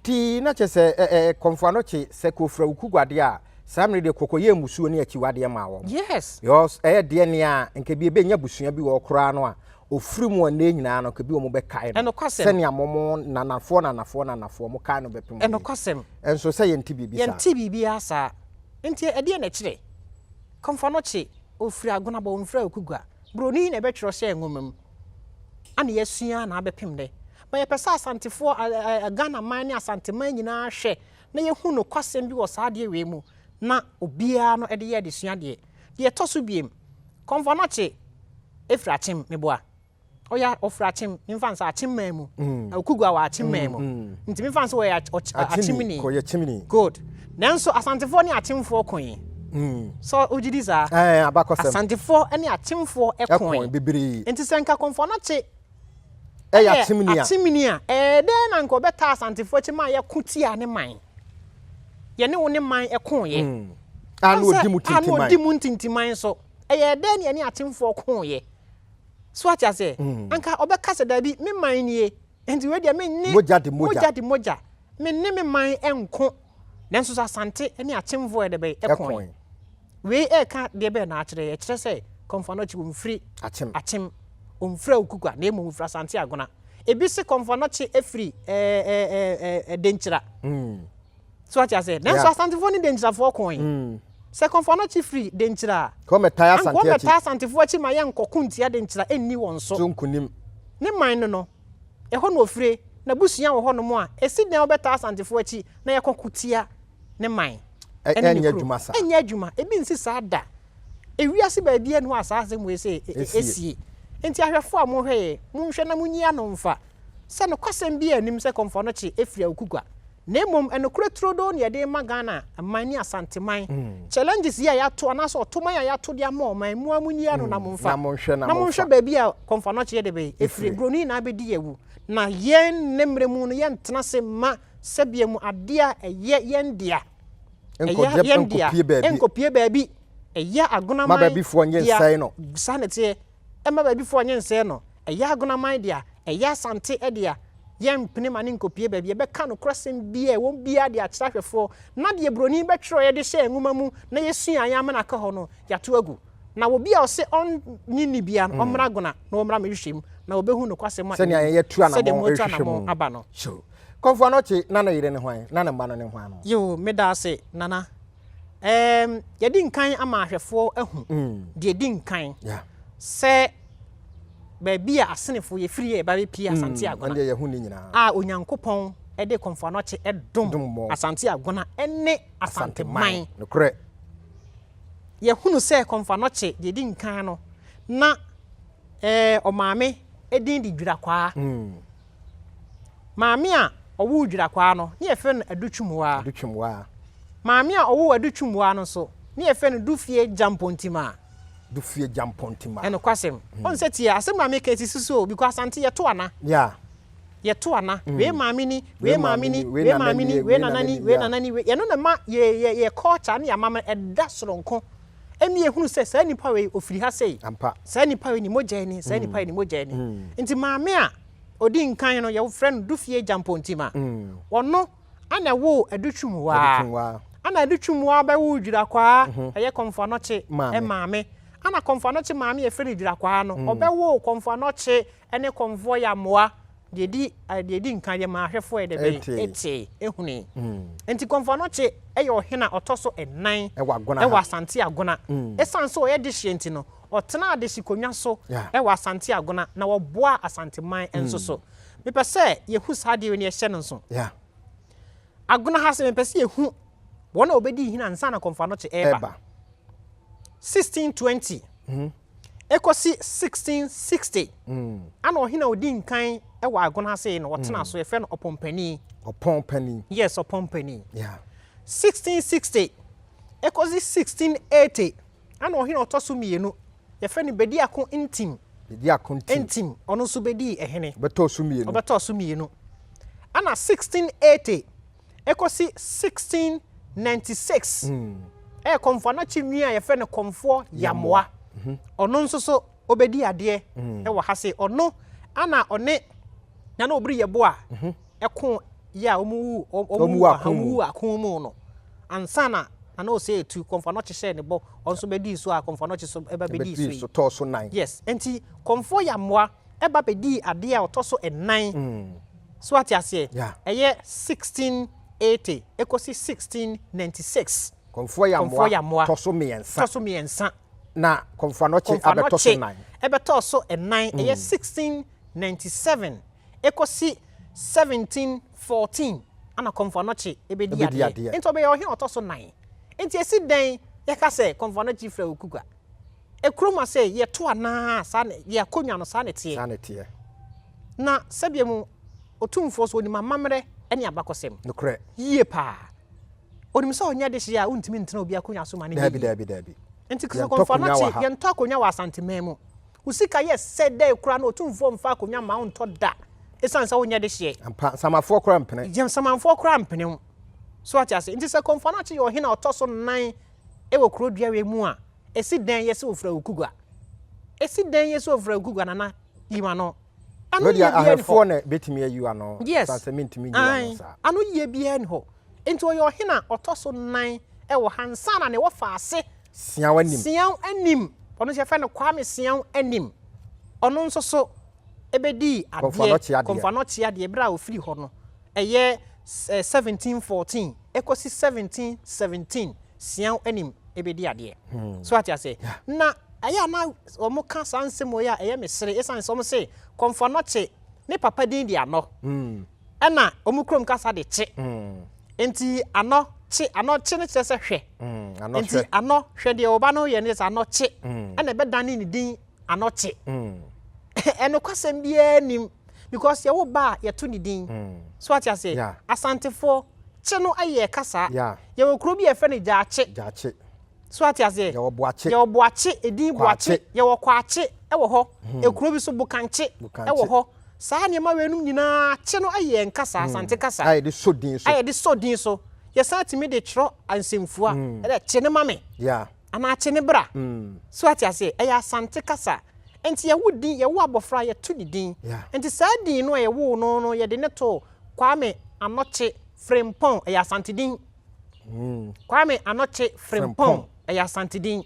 S2: Nti na kyerɛ sɛ ɛ ɛ Kɔmfo Anɔkye sɛ kɔfiri Awukugua deɛ a, saa mmerɛ deɛ kɔkɔyɛɛ mmusuo ne akyiwadeɛ maa wɔn.
S1: Yes.
S2: Because ɛyɛ deɛ nea nka bi ɛbɛnya abusua bi wɔ hɔ koraa no a, ɔfiri mu a nnɛ nyinaa no nka bi wɔn bɛkae no.
S1: Ɛnokwasɛm.
S2: Sɛnea mo mo nanafoɔ nanafoɔ nanafoɔ mo kae no bɛpem nnɛ yi.
S1: Ɛnokwasɛm.
S2: Nso sɛ yɛnte biribi saa.
S1: Yɛnte biribiara saa. Nti ɛdeɛn na ɛkyerɛ? Kɔmfo Anɔkye, ɔfiri Agonabɔ, ɔmfiri Awukugua. Buroni na ɛbɛtwerɛ hyɛɛ nwoma mu. Ana yɛasua na abɛpem nnɛ. But yɛpɛ sɛ Asantefoɔ, Ghana man ne Asanteman nyinaa hwɛ na yɛhu nokwasɛm bi wɔ saa adeɛ wei mu na obiara no de yɛ adesua deɛ. Deɛ ɛtɔ so biem, Kɔmfo Anɔkye firi Akyem, meboa? Ɔyɛ ɔfiri Akyem, memfa no sɛ Akyem man mu. Okugua wɔ Akyem man mu. Nti memfa no sɛ ɔyɛ Akyemni.
S2: Ɔyɛ Kyemni.
S1: Good. Nanso Asantefoɔ ne Akyemfoɔ koe. Sɛ wogye di saa?
S2: Ɛɛ, abakɔsɛm.
S1: Asantefoɔ ne Akyemfoɔ koe.
S2: Ɛkoe bebree.
S1: Nti sɛ nka Kɔmfo Anɔkye
S2: Ɛyɛ Akyemni a.
S1: Akyemni a, ɛyɛ dɛn na nka ɔbɛtaa Asantefoɔ akyi ma yɛko tiaa ne man? Yɛne wo ne man koeɛ.
S2: A na ɔdi mu tintiman.
S1: A na ɔdi mu ntintiman nso. Ɛyɛɛ dɛn na yɛne Akyemfoɔ koeɛ? So wate aseɛ? Anka ɔbɛka sɛ, Dabi, me man nie, enti wei deɛ me ne.
S2: Mogya de mogya.
S1: Mogya de mogya. Me ne me man nko. Nanso so Asante ne Akyemfoɔ yɛ dɛ bɛn? Ɛkoe. Wei ɛreka deɛ bɛn na akyerɛ yɛn? Ɛkyerɛ sɛ Kɔmfo Anɔkye ɔmfiri
S2: Akyem.
S1: Akyem, ɔmfiri Awukugua, na mmom ɔfiri Asante Agona. Ebi se Kɔmfo Anɔkye firi ɛɛ ɛɛ Denkyira. So wate aseɛ? Nanso Asantefoɔ ne Denkyirafoɔ koe. Sɛ Kɔmfo Anɔkye firi Denkyira a,
S2: anka
S1: ɔmmɛtaa Asantefoɔ akyi ma yɛnkɔko ntia Denkyira nni wɔn so. Ne man no no, ɛhɔ na ɔfire, n'abusua wɔ hɔnom a, ɛsi dɛn wobɛtaa Asantefoɔ akyi na yɛkɔko tia ne man ne ne kuro? Ɛnyɛ adwuma. Ebi nsi saa da. Ewiase baabiara nni hɔ a saa asɛm wei sei esie. Enti ahwɛfoɔ a mohwɛ yɛn, monhwɛ na monyi ano mfa sɛ nokwasɛm biara nnim sɛ Kɔmfo Anokye firi Awukugua. Na mmom ɛnokorɛ turodoo na yɛde rema Ghana man ne Asanteman. Challenges yi a yɛato anaasɛ ɔtoman a yɛato de ama ɔman, mo ara monyi ano na momfa.
S2: Na monhwɛ
S1: na monhwɛ baabi a Kɔmfo Anokye yɛ de bɛn ɛfiri. Buroni na abɛdi yɛn awu. Na yɛn nnɛ mmerɛ mu no yɛntena ase mma sɛbea mu adeɛ a ɛyɛ yɛn dea. Ɛyɛ yɛn dea. Ɛnkɔpie baabi. Ɛyɛ Agonaman dea. Saa na ɛteɛ. Ɛmma baabifoɔ nye nsɛe no. Ɛyɛ Agonaman dea, ɛyɛ Asante dea, yɛmpene ma no nkɔpue baabi. Yɛbɛka nokorɛsɛm biara a ɛwom biara de akyerɛ ahwɛfoɔ, na deɛ buroni bɛtwerɛeɛ de hyɛɛ nwoma mu na yɛsuaeɛ ama no aka hɔ no, yɛato agu. Na obi a ɔse ɔnnye nni biara no, ɔmmra Agona na ɔmmra mmɛhwehwɛ mu, na ɔbɛhu nokwasɛm a ɛwɔ mu, sɛdeɛ moatu anammɔn aba no.
S2: Kɔmfoɔ Anokye, na ne yere ne hwan? Na ne mma no ne hwan no?
S1: Yoo, meda ase, Nana. Ɛɛm, yɛadi nkan ama ahwɛfoɔ ahu deɛ ɛdi nkan sɛ baabi a Asenefoɔ yɛfiri yɛ ba bɛpie Asante Agona a Onyankopɔn de Komfo Anokye dom Asante Agona ne Asanteman. Yɛhunu sɛ Komfo Anokye deɛ ɛdi nkan no na ɛɛ ɔmaame din de Dwirakwaa. Maame a ɔwoo Dwirakwaa no, ne yɛfrɛ no Adutwumwaa.
S2: Adutwumwaa.
S1: Maame a ɔwoo Adutwumwaa no nso, ne yɛfrɛ no Dufie Gyampɔntimaa.
S2: Dufie Gyampɔntimaa.
S1: Ɛnokwasɛm. Ɔn sɛ tie, asɛm a meka yi sisi so o, because Asante yɛto ana.
S2: Yeah.
S1: Yɛto ana. Wei maame ni, wei maame ni, wei maame ni, wei nana ni, wei nana ni, wei, ɛno na ɛma yɛ yɛ yɛ culture ne yɛ amammerɛ ɛda soronko. Ɛma yɛhunu sɛ saa nipa wei ɔfiri ha sei.
S2: Ampa.
S1: Saa nipa wei ne mogya ni, saa nipa wei ne mogya ni. Nti maame a ɔdi nkan no yɛfrɛ no Dufie Gyampɔntima. Ɔno ana ɛwoo Adutwumwaa. Ana Adutwumwaa bɛwoo Dwirakwaa, ɛyɛ Kɔmfo Anɔkye maame. Ana Kɔmfo Anɔkye maame a yɛfrɛ no Dwirakwaa no, ɔbɛwoo Kɔmfo Anɔkye ne Kɔmfoɔ Yamoa. Deɛ ɛdi deɛ ɛdi nkan deɛ maa ahwɛfoɔ yɛ dɛ bɛn ɛtee ɛhunui. Nti Kɔmfo Anokye yɛ ɔhene a ɔtɔ so nnan ɛwɔ Asante Agona. Ɛsiane sɛ ɔyɛ dehyeɛ nti no, ɔtenaa adehyekonwa so ɛwɔ Asante Agona na ɔboaa Asanteman nso so. Mepɛ sɛ yɛhu saa adeɛ wei na yɛhyɛ no nso. Agona ha sɛ mepɛ sɛ yɛhu wɔn a wɔbɛdii hene ansa na Kɔmfo Anokye ɛreba. 1620. Ekosi 1660, ana ɔhene a odi nkan wɔ Agona ase no ɔtena so, yɛfrɛ no Ɔpɔnpanin.
S2: Ɔpɔnpanin.
S1: Yes, Ɔpɔnpanin. Yeah. 1660 ekosi 1680, ana ɔhene a ɔtɔ so mmienu, yɛfrɛ no Bediako Ntim.
S2: Bediako Ntim.
S1: Ntim, ɔno nso bedii ɛhene.
S2: Ɔbɛtɔɔ so mmienu.
S1: Ɔbɛtɔɔ so mmienu. Ana 1680 Ekosi 1696, ɛyɛ Kɔmfoɔ Anokye nwi a yɛfrɛ no Kɔmfoɔ Yamoa. Ɔno nso so ɔbɛdi adeɛ wɔ ha sei. Ɔno ana ɔne Nana Obiri Yeboah ɛko yɛ a wɔn wu ako mu no. Ansa na Nana Osei Etu, Kɔmfoɔ Anokye hyɛɛ ne bɔ, ɔno nso bɛdii so a Kɔmfoɔ Anokye nso ɛba bɛdii so yi.
S2: Tɔɔ so nan.
S1: Yes, nti Kɔmfoɔ Yamoa ɛba bɛdii adeɛ a ɔtɔ so nnan. So wate aseɛ?
S2: Yeah.
S1: Ɛyɛ 1680 ɛkɔsi 1696.
S2: Kɔmfoɔ
S1: Kɔmfoɔ
S2: Yamoa
S1: Yamoa.
S2: tɔ so mmiɛnsa.
S1: Tɔ so mmiɛnsa.
S2: Na Kɔmfoɔ Anɔkye
S1: Kɔmfoɔ
S2: abɛtɔ so
S1: Anɔkye
S2: nnan.
S1: ɛbɛtɔɔ so nnan. Ɛyɛ 1697 ɛkɔsi 1714 ana Kɔmfoɔ Anɔkye ɛbɛdi
S2: Ɛbɛdi
S1: adeɛ.
S2: adeɛ.
S1: Nti ɔbɛyɛ ɔhene a ɔtɔ so nnan. Nti ɛsi dɛn yɛka sɛ Kɔmfoɔ Anɔkye firi Awukugua? Ekurom ha sɛ yɛto anaa saa na yɛ akonnwa no saa na ɛteɛ.
S2: Saa na ɛteɛ.
S1: Na sɛdeɛ mu Otumfoɔ so onim amammerɛ ne abakɔsɛm.
S2: Nokorɛ.
S1: Yie paa. Onim sɛ ɔnyɛ dehyeɛ a wontumi ntena obi akonnwa so ma no nyɛ
S2: Daabi
S1: yie.
S2: daabi daabi.
S1: Nti sɛ
S2: Yɛntɔ
S1: Kɔmfo
S2: akonnwa
S1: Anokye
S2: wɔ ha.
S1: yɛntɔ akonnwa wɔ Asanteman mu. Wo sika yɛ sɛ dɛn koraa no Otumfoɔ mfa akonnwa mma wo ntɔ da esiane sɛ wonyɛ dehyeɛ.
S2: Ampa, Nsamanfoɔ koraa mpene.
S1: Yɛn Nsamanfoɔ koraa mpene wo. So ate ase? Nti sɛ Kɔmfo Anokye yɛ ɔhene a ɔtɔ so nan wɔ kuro dua wei mu a, esi dɛn yɛ sɛ ofura wo kugua? Esi dɛn yɛ sɛ ofura wo kugua Nana? Yi w'ano. Ano
S2: Wei
S1: yie
S2: deɛ
S1: biara ni hɔ.
S2: ahwɛfoɔ na bɛtumi ayi w'ano.
S1: Yes.
S2: Sane sɛ mentumi nyi w'ano
S1: Ae.
S2: saa.
S1: Ano yie biara ni hɔ. Nti ɔyɛ ɔhene a ɔtɔ so nan wɔ ha ansa na ne wɔfa ase.
S2: Siaw Anim.
S1: Siaw Anim. Ɔno nso yɛfrɛ no Kwame Siaw Anim. Ɔno nso so bɛdii adeɛ.
S2: Kɔmfo Anɔkye adeɛ.
S1: Kɔmfo Anɔkye adeɛ berɛ a ɔfiri hɔ no. Ɛyɛ 1714 ɛkɔsi 1717 Siaw Anim bɛdi adeɛ. So ate aseɛ? Na ɛyɛ a na wɔka saa nsɛm wei a ɛyɛ me sere ɛsiane sɛ wɔn se Kɔmfo Anɔkye ne papa din de Anɔ. Ɛna wɔn kurom kasa de kye. Nti Anɔ kye, Anɔ kye no kyerɛ sɛ hwɛ. Nti Anɔ hwɛ deɛ ɔba no yɛ no kyerɛ sɛ Anɔ kye. Ɛna ɛbɛdane ne din Anɔkye. Ɛnokwasɛm biara nnim because yɛwo ba a yɛto ne din. So ate aseɛ?
S2: Yeah.
S1: Asantefoɔ, kye no yɛ kasa.
S2: Yeah.
S1: Yɛwɔ kuro bi a yɛfrɛ no Gyaakye.
S2: Gyaakye.
S1: So ate aseɛ?
S2: Yɛwɔ Boakye.
S1: Yɛwɔ Boakye, edin Boakye.
S2: Kwaakye.
S1: Yɛwɔ Kwaakye wɔ hɔ. Ekuro bi so Bokankye
S2: Bokankye.
S1: wɔ hɔ. Saa nneɛma weinom nyinaa, kye no yɛ nkasa, Asante kasa.
S2: A yɛde sɔ din so.
S1: A yɛde sɔ din so. Yɛsan tumi de twerɛ nsɛmfua. Ɛdɛ kye no ma me.
S2: Yeah.
S1: Anaa kye ne bra. So ate aseɛ? Ɛyɛ Asante kasa. Nti yɛwo din, yɛwo abɔfra a, yɛto ne din. Nti saa din no a yɛwoo no no, yɛde no too Kwame Anɔkye Frimpong. Ɛyɛ Asante din. Kwame Anɔkye Frimpong. Ɛyɛ Asante din.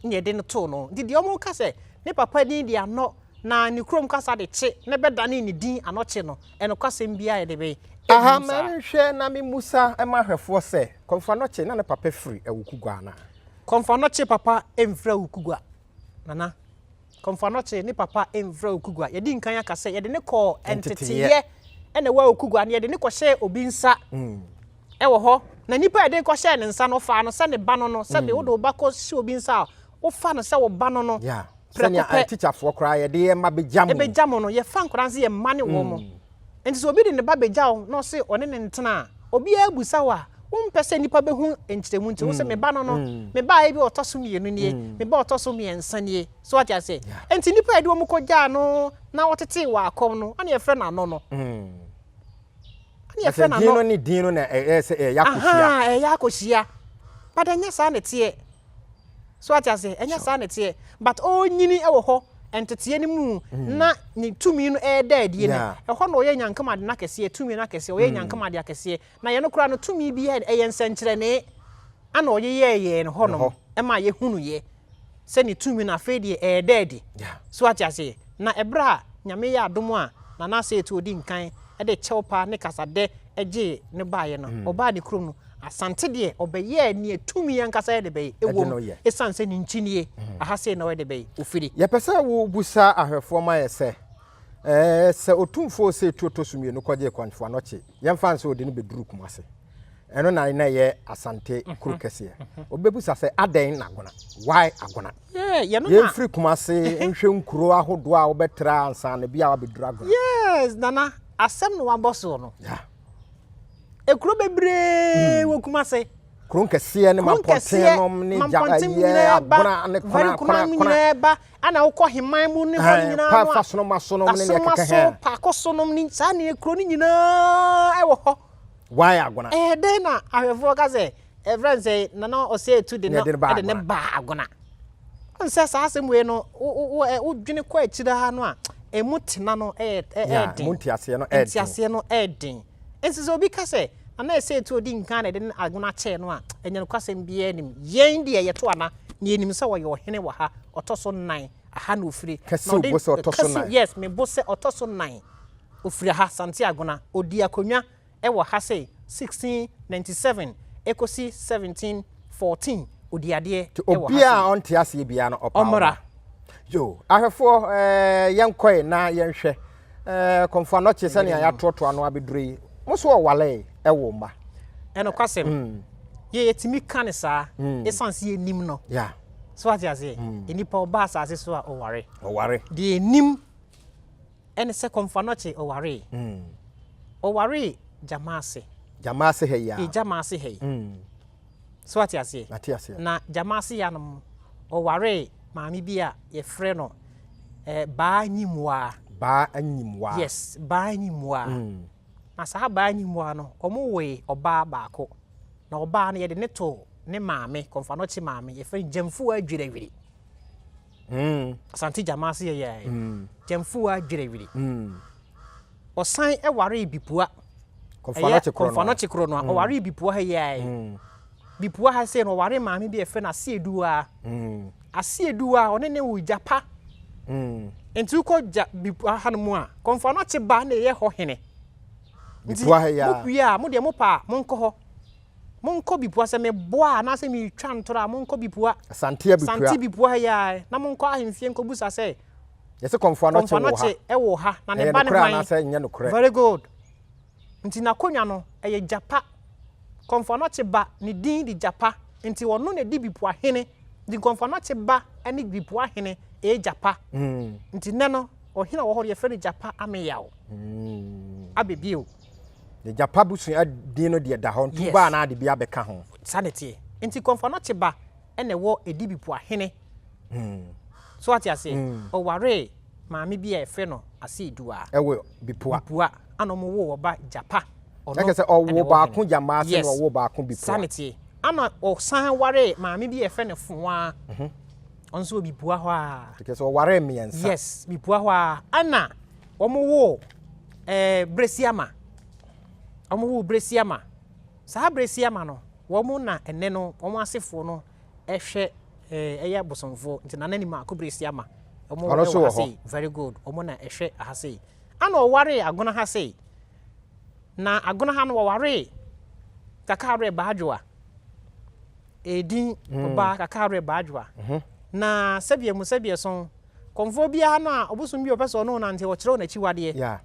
S1: Na yɛde no too no. Nti deɛ wɔka sɛ ne papa din de Anɔ na ne kurom kasa de kye na ɛbɛdanee ne din Anɔkye no, ɛnokwasɛm biara yɛde bɛn?
S2: Aha,
S1: Ɛnnim
S2: ma
S1: saa.
S2: menhwɛ na memmusa mma ahwɛfoɔ sɛ, Kɔmfo Anɔkye, na ne papa firi Awukugua anaa?
S1: Kɔmfo Anɔkye papa mfiri Awukugua, Nana. Kɔmfo Anɔkye ne papa mfiri Awukugua. Yɛadi nkan aka sɛ yɛde no kɔɔ nteteeɛ na ɛwɔ Awukugua no, yɛde no kɔhyɛɛ obi nsa wɔ hɔ. Na nipa a yɛde no kɔhyɛɛ ne nsa no, ɔfaa no sɛ ne ba no no. Sɛbe wode wo ba kɔhyɛ obi nsa a, wofa no sɛ wo ba no no.
S2: Prɛko
S1: pɛ.
S2: Sɛnea tikyafoɔ koraa yɛde yɛn mma bɛgya mo.
S1: Ɛbɛgya mo no, yɛfa nkwadaa no sɛ yɛn mma ne wɔn. Nti sɛ obi de ne ba bɛgya wo na ɔse ɔne no ntena a, obiara bisa wo a, wompɛ sɛ nnipa bɛhu nkyerɛmu nti, wose me ba no no, me ba a ebi ɔtɔ so mmienu nie, me ba a ɔtɔ so mmiɛnsa nie. So wate aseɛ? Nti nnipa a yɛde wɔn kɔgyaa no na wɔtetee wɔ akɔm no, ɛna yɛfrɛ no anɔ no. Ɛna yɛfrɛ no anɔ.
S2: Din no ne din no na ɛyɛ sɛ ɛyɛ akɔhyia.
S1: Ahaa, ɛyɛ akɔhyia. But ɛnyɛ saa na ɛteɛ. So ate aseɛ? Ɛnyɛ saa na ɛteɛ. But ɔrenyini wɔ hɔ, nteteɛ no mu, na ne tumi no ɛreda adie no, ɛhɔ na ɔyɛ nyankamade no akɛseɛ, tumi no akɛseɛ, ɔyɛ nyankamade akɛseɛ. Na yɛn no koraa no, tumi biara, ɛyɛ nsɛnkyerɛnee ana ɔyeyɛɛ yɛn hɔnom ma yɛhunuiɛ sɛ ne tumi no afei deɛ ɛreda adi. So ate aseɛ? Na ɛberɛ a Nyame yɛ adom a Nana Asei Odi nkan de kyɛwpa ne kasadɛ gyee no baeɛ no, ɔbaa ne kurom no, Asante deɛ ɔbɛyɛɛ nea tumi ankasa yɛ de bɛyɛ, ɛwom, ɛsiane sɛ ne nkyi nie, aha sei na ɔyɛ de bɛyɛ, ɔfiri.
S2: Yɛpɛ sɛ wobusa ahwɛfoɔ ma yɛ sɛ, ɛɛ, sɛ Otumfoɔ Osei Tuo tɔ so mmienu kɔgyee Kɔmfo Anɔkye, yɛmfa no sɛ ɔde no bɛduruu Kumase, ɛno na na ɛyɛ Asante kuro kɛseɛ. Obi bɛbusa sɛ, adɛn na Agona? Why Agona?
S1: Yeah, yɛno na.
S2: Yɛmfiri Kumase nhwɛ nkuro ahodoɔ a wobɛtra ansa na bi a wabɛduru Agona.
S1: Yes, Nana, asɛm na wabɔ soɔ no.
S2: Yeah.
S1: Ekuro bebree wɔ Kumase.
S2: Kuro nkɛseɛ ne mampɔnten nom ne gya ɛyɛ Agona ne kona kona kona.
S1: Nyinaa ba, ɛna wokɔ heman mu ne hɔ nyinaa no a.
S2: Pa fasonoma so nom ne nea ɛkeka
S1: ho. Paako so nom ne saa ne kuro no nyinaa ɛwɔ hɔ.
S2: Why Agona?
S1: Ɛyɛ dɛn na ahwɛfoɔ ka sɛ ɛfrɛ no sɛ Nana Osei Tutu de no de ne baa Agona? Ɔn sɛ saa asɛm wei no wodwene kɔ akyire ara no a emu tena no ɛyɛ den.
S2: Emu nteaseɛ no ɛyɛ den.
S1: Nteaseɛ no ɛyɛ den. Nti sɛ obi ka sɛ Nana Osei Tutu odi nkan na ɛde ne Agona kyɛɛ no a, ɛnyɛ nokwasɛm biara nnim. Yɛn deɛ yɛto ana na yɛnim sɛ ɔyɛ ɔhene wɔ ha, ɔtɔ so nnan, aha na ofiri.
S2: Kɛse wo bo sɛ ɔtɔ so nnan.
S1: Yes, me bo sɛ ɔtɔ so nnan. Ofiri ha, Sante Agona. Ɔdii akonnwa wɔ ha sei, 1697 kɔsi 1714. Ɔdii adeɛ
S2: Nti
S1: wɔ ha
S2: obiara
S1: sei.
S2: a ɔnte aseɛ biara no, ɔpa
S1: Ɔmmra.
S2: ɔmmra. Yo, ahwɛfoɔ, ɛɛ, yɛnkɔe na yɛnhwɛ. Ɛɛ, Kɔmfo Anɔkye, sɛnea yɛatoatoa ano abɛduru yi, mo nso ɔwaree woo mma.
S1: Ɛnokwasɛm, yɛ yɛtumi ka no saa, ɛsiane sɛ yɛnim no.
S2: Yeah.
S1: So wate aseɛ? Nnipa ɔba asase so a, ɔware.
S2: Ɔware.
S1: Deɛ yɛnim Ɛne sɛ Kɔmfoanɔkye ɔwaree. Ɔwaree Gyamaase.
S2: Gyamaase ha yi ara.
S1: Ee, Gyamaase ha yi. So wate aseɛ?
S2: Mate aseɛ.
S1: Na Gyamaase yanom, ɔwaree maame bi a yɛfrɛ no eh, Baa Nyimwaa.
S2: Baa Nyimwaa.
S1: Yes, Baa Nyimwaa. Na saa Baa Nyimwaa no, wɔwoe ɔbaa baako. Na ɔbaa no, yɛde ne too ne maame, Kɔmfoanɔkye maame, yɛfrɛ no Gyamfuaa Dwirawiri.
S2: Mm.
S1: Asante Gyama ase yɛ yɛɛ.
S2: Mm.
S1: Gyamfuwa Dwirawiri.
S2: Mm.
S1: Ɔsan waree Bipua.
S2: Kɔmfoanɔkye korɔ no.
S1: Kɔmfoanɔkye korɔ no. Mm. Ɔwaree Bipua ha yɛɛ.
S2: Mm.
S1: Bipua ha sei no ɔwaree maame bi a yɛfrɛ no Asieduwa.
S2: Mm.
S1: Asieduwa ɔne ne wo Gyapa.
S2: Mm.
S1: Nti wokɔ gya Bipua ha no mu a Kɔmfoanɔkye ba na ɛyɛ hɔ hene. Nti
S2: Bipua ha yi a.
S1: mo wie a mo deɛ mo pa a monkɔ hɔ. Monkɔ Bipua, sɛ meboa anaasɛ meretwa ntorɔ a, monkɔ Bipua.
S2: Asante Abipua.
S1: Asante Bipua ha yi ara, na monkɔ ahemfie nkɔbusa sɛ.
S2: Yɛse Kɔmfo Anɔkye wɔ ha.
S1: Kɔmfo Anɔkye wɔ ha, na ne ba ne hwan?
S2: Ɛyɛ nokorɛ anaasɛ ɛnyɛ nokorɛ?
S1: Very good. Nti n'akonnwa no, ɛyɛ Gyapa. Kɔmfo Anɔkye ba, ne din de Gyapa, nti ɔno na ɛdi Bipua hene. Nti Kɔmfo Anɔkye ba ne Bipua hene ɛyɛ Gyapa. Nti nnɛ no, ɔhene a ɔwɔ hɔ no, yɛfrɛ no Gyapa Ameyaw. Abɛbio.
S2: Ne Gyapa abusua din no deɛ da hɔ, nti wobaa na ade bi abɛka ho.
S1: Saa na ɛteɛ. Nti Kɔmfo Anɔkye ba na ɛwɔ Edibipo ahene. So wate aseɛ? Ɔwaree maame bi a yɛfrɛ no Aseedua.
S2: Ɛwɔ Bipua.
S1: Bipua. Ana wɔn woo ɔba Gyapa. Ɔno
S2: Ɛkyɛ sɛ
S1: na
S2: ɔwoo
S1: ɛwɔ
S2: baako
S1: hene.
S2: Gyamaase na
S1: Yes.
S2: ɔwoo baako Bipua.
S1: Saa na ɛteɛ. Ana ɔsan waree maame bi a yɛfrɛ no Foaa. Ɔno nso wɔ Bipua hɔ ara.
S2: Ɛkyɛ sɛ ɔwaree mmiɛnsa.
S1: Yes, Bipua hɔ ara. Ana wɔn woo ɛɛ Bresiama. Wɔn woo Bresiama. Saa Bresiama no, wɔn na ɛnɛ no wɔn asefoɔ no ɛhwɛ ɛɛ ɛyɛ abosomfoɔ. Nti Nana Nim Ako Bresiama. Wɔn
S2: Ɔno nso
S1: ɛwɔ
S2: wɔ
S1: ha
S2: hɔ.
S1: sei. Very good. Wɔn na ɛhwɛ aha sei. Ana ɔwaree Agona ha sei. Na Agona ha no wɔwaree Kakawerɛ Baadwoa. Ɛdin ɔbaa Kakawerɛ Baadwoa. Na sɛdeɛ mu sɛdeɛ so Kɔmfoɔ biara no a ɔbosom bi a ɔpɛ sɛ ɔne wo nante, ɔkyerɛ wo n'akyiwadeɛ.
S2: Yeah.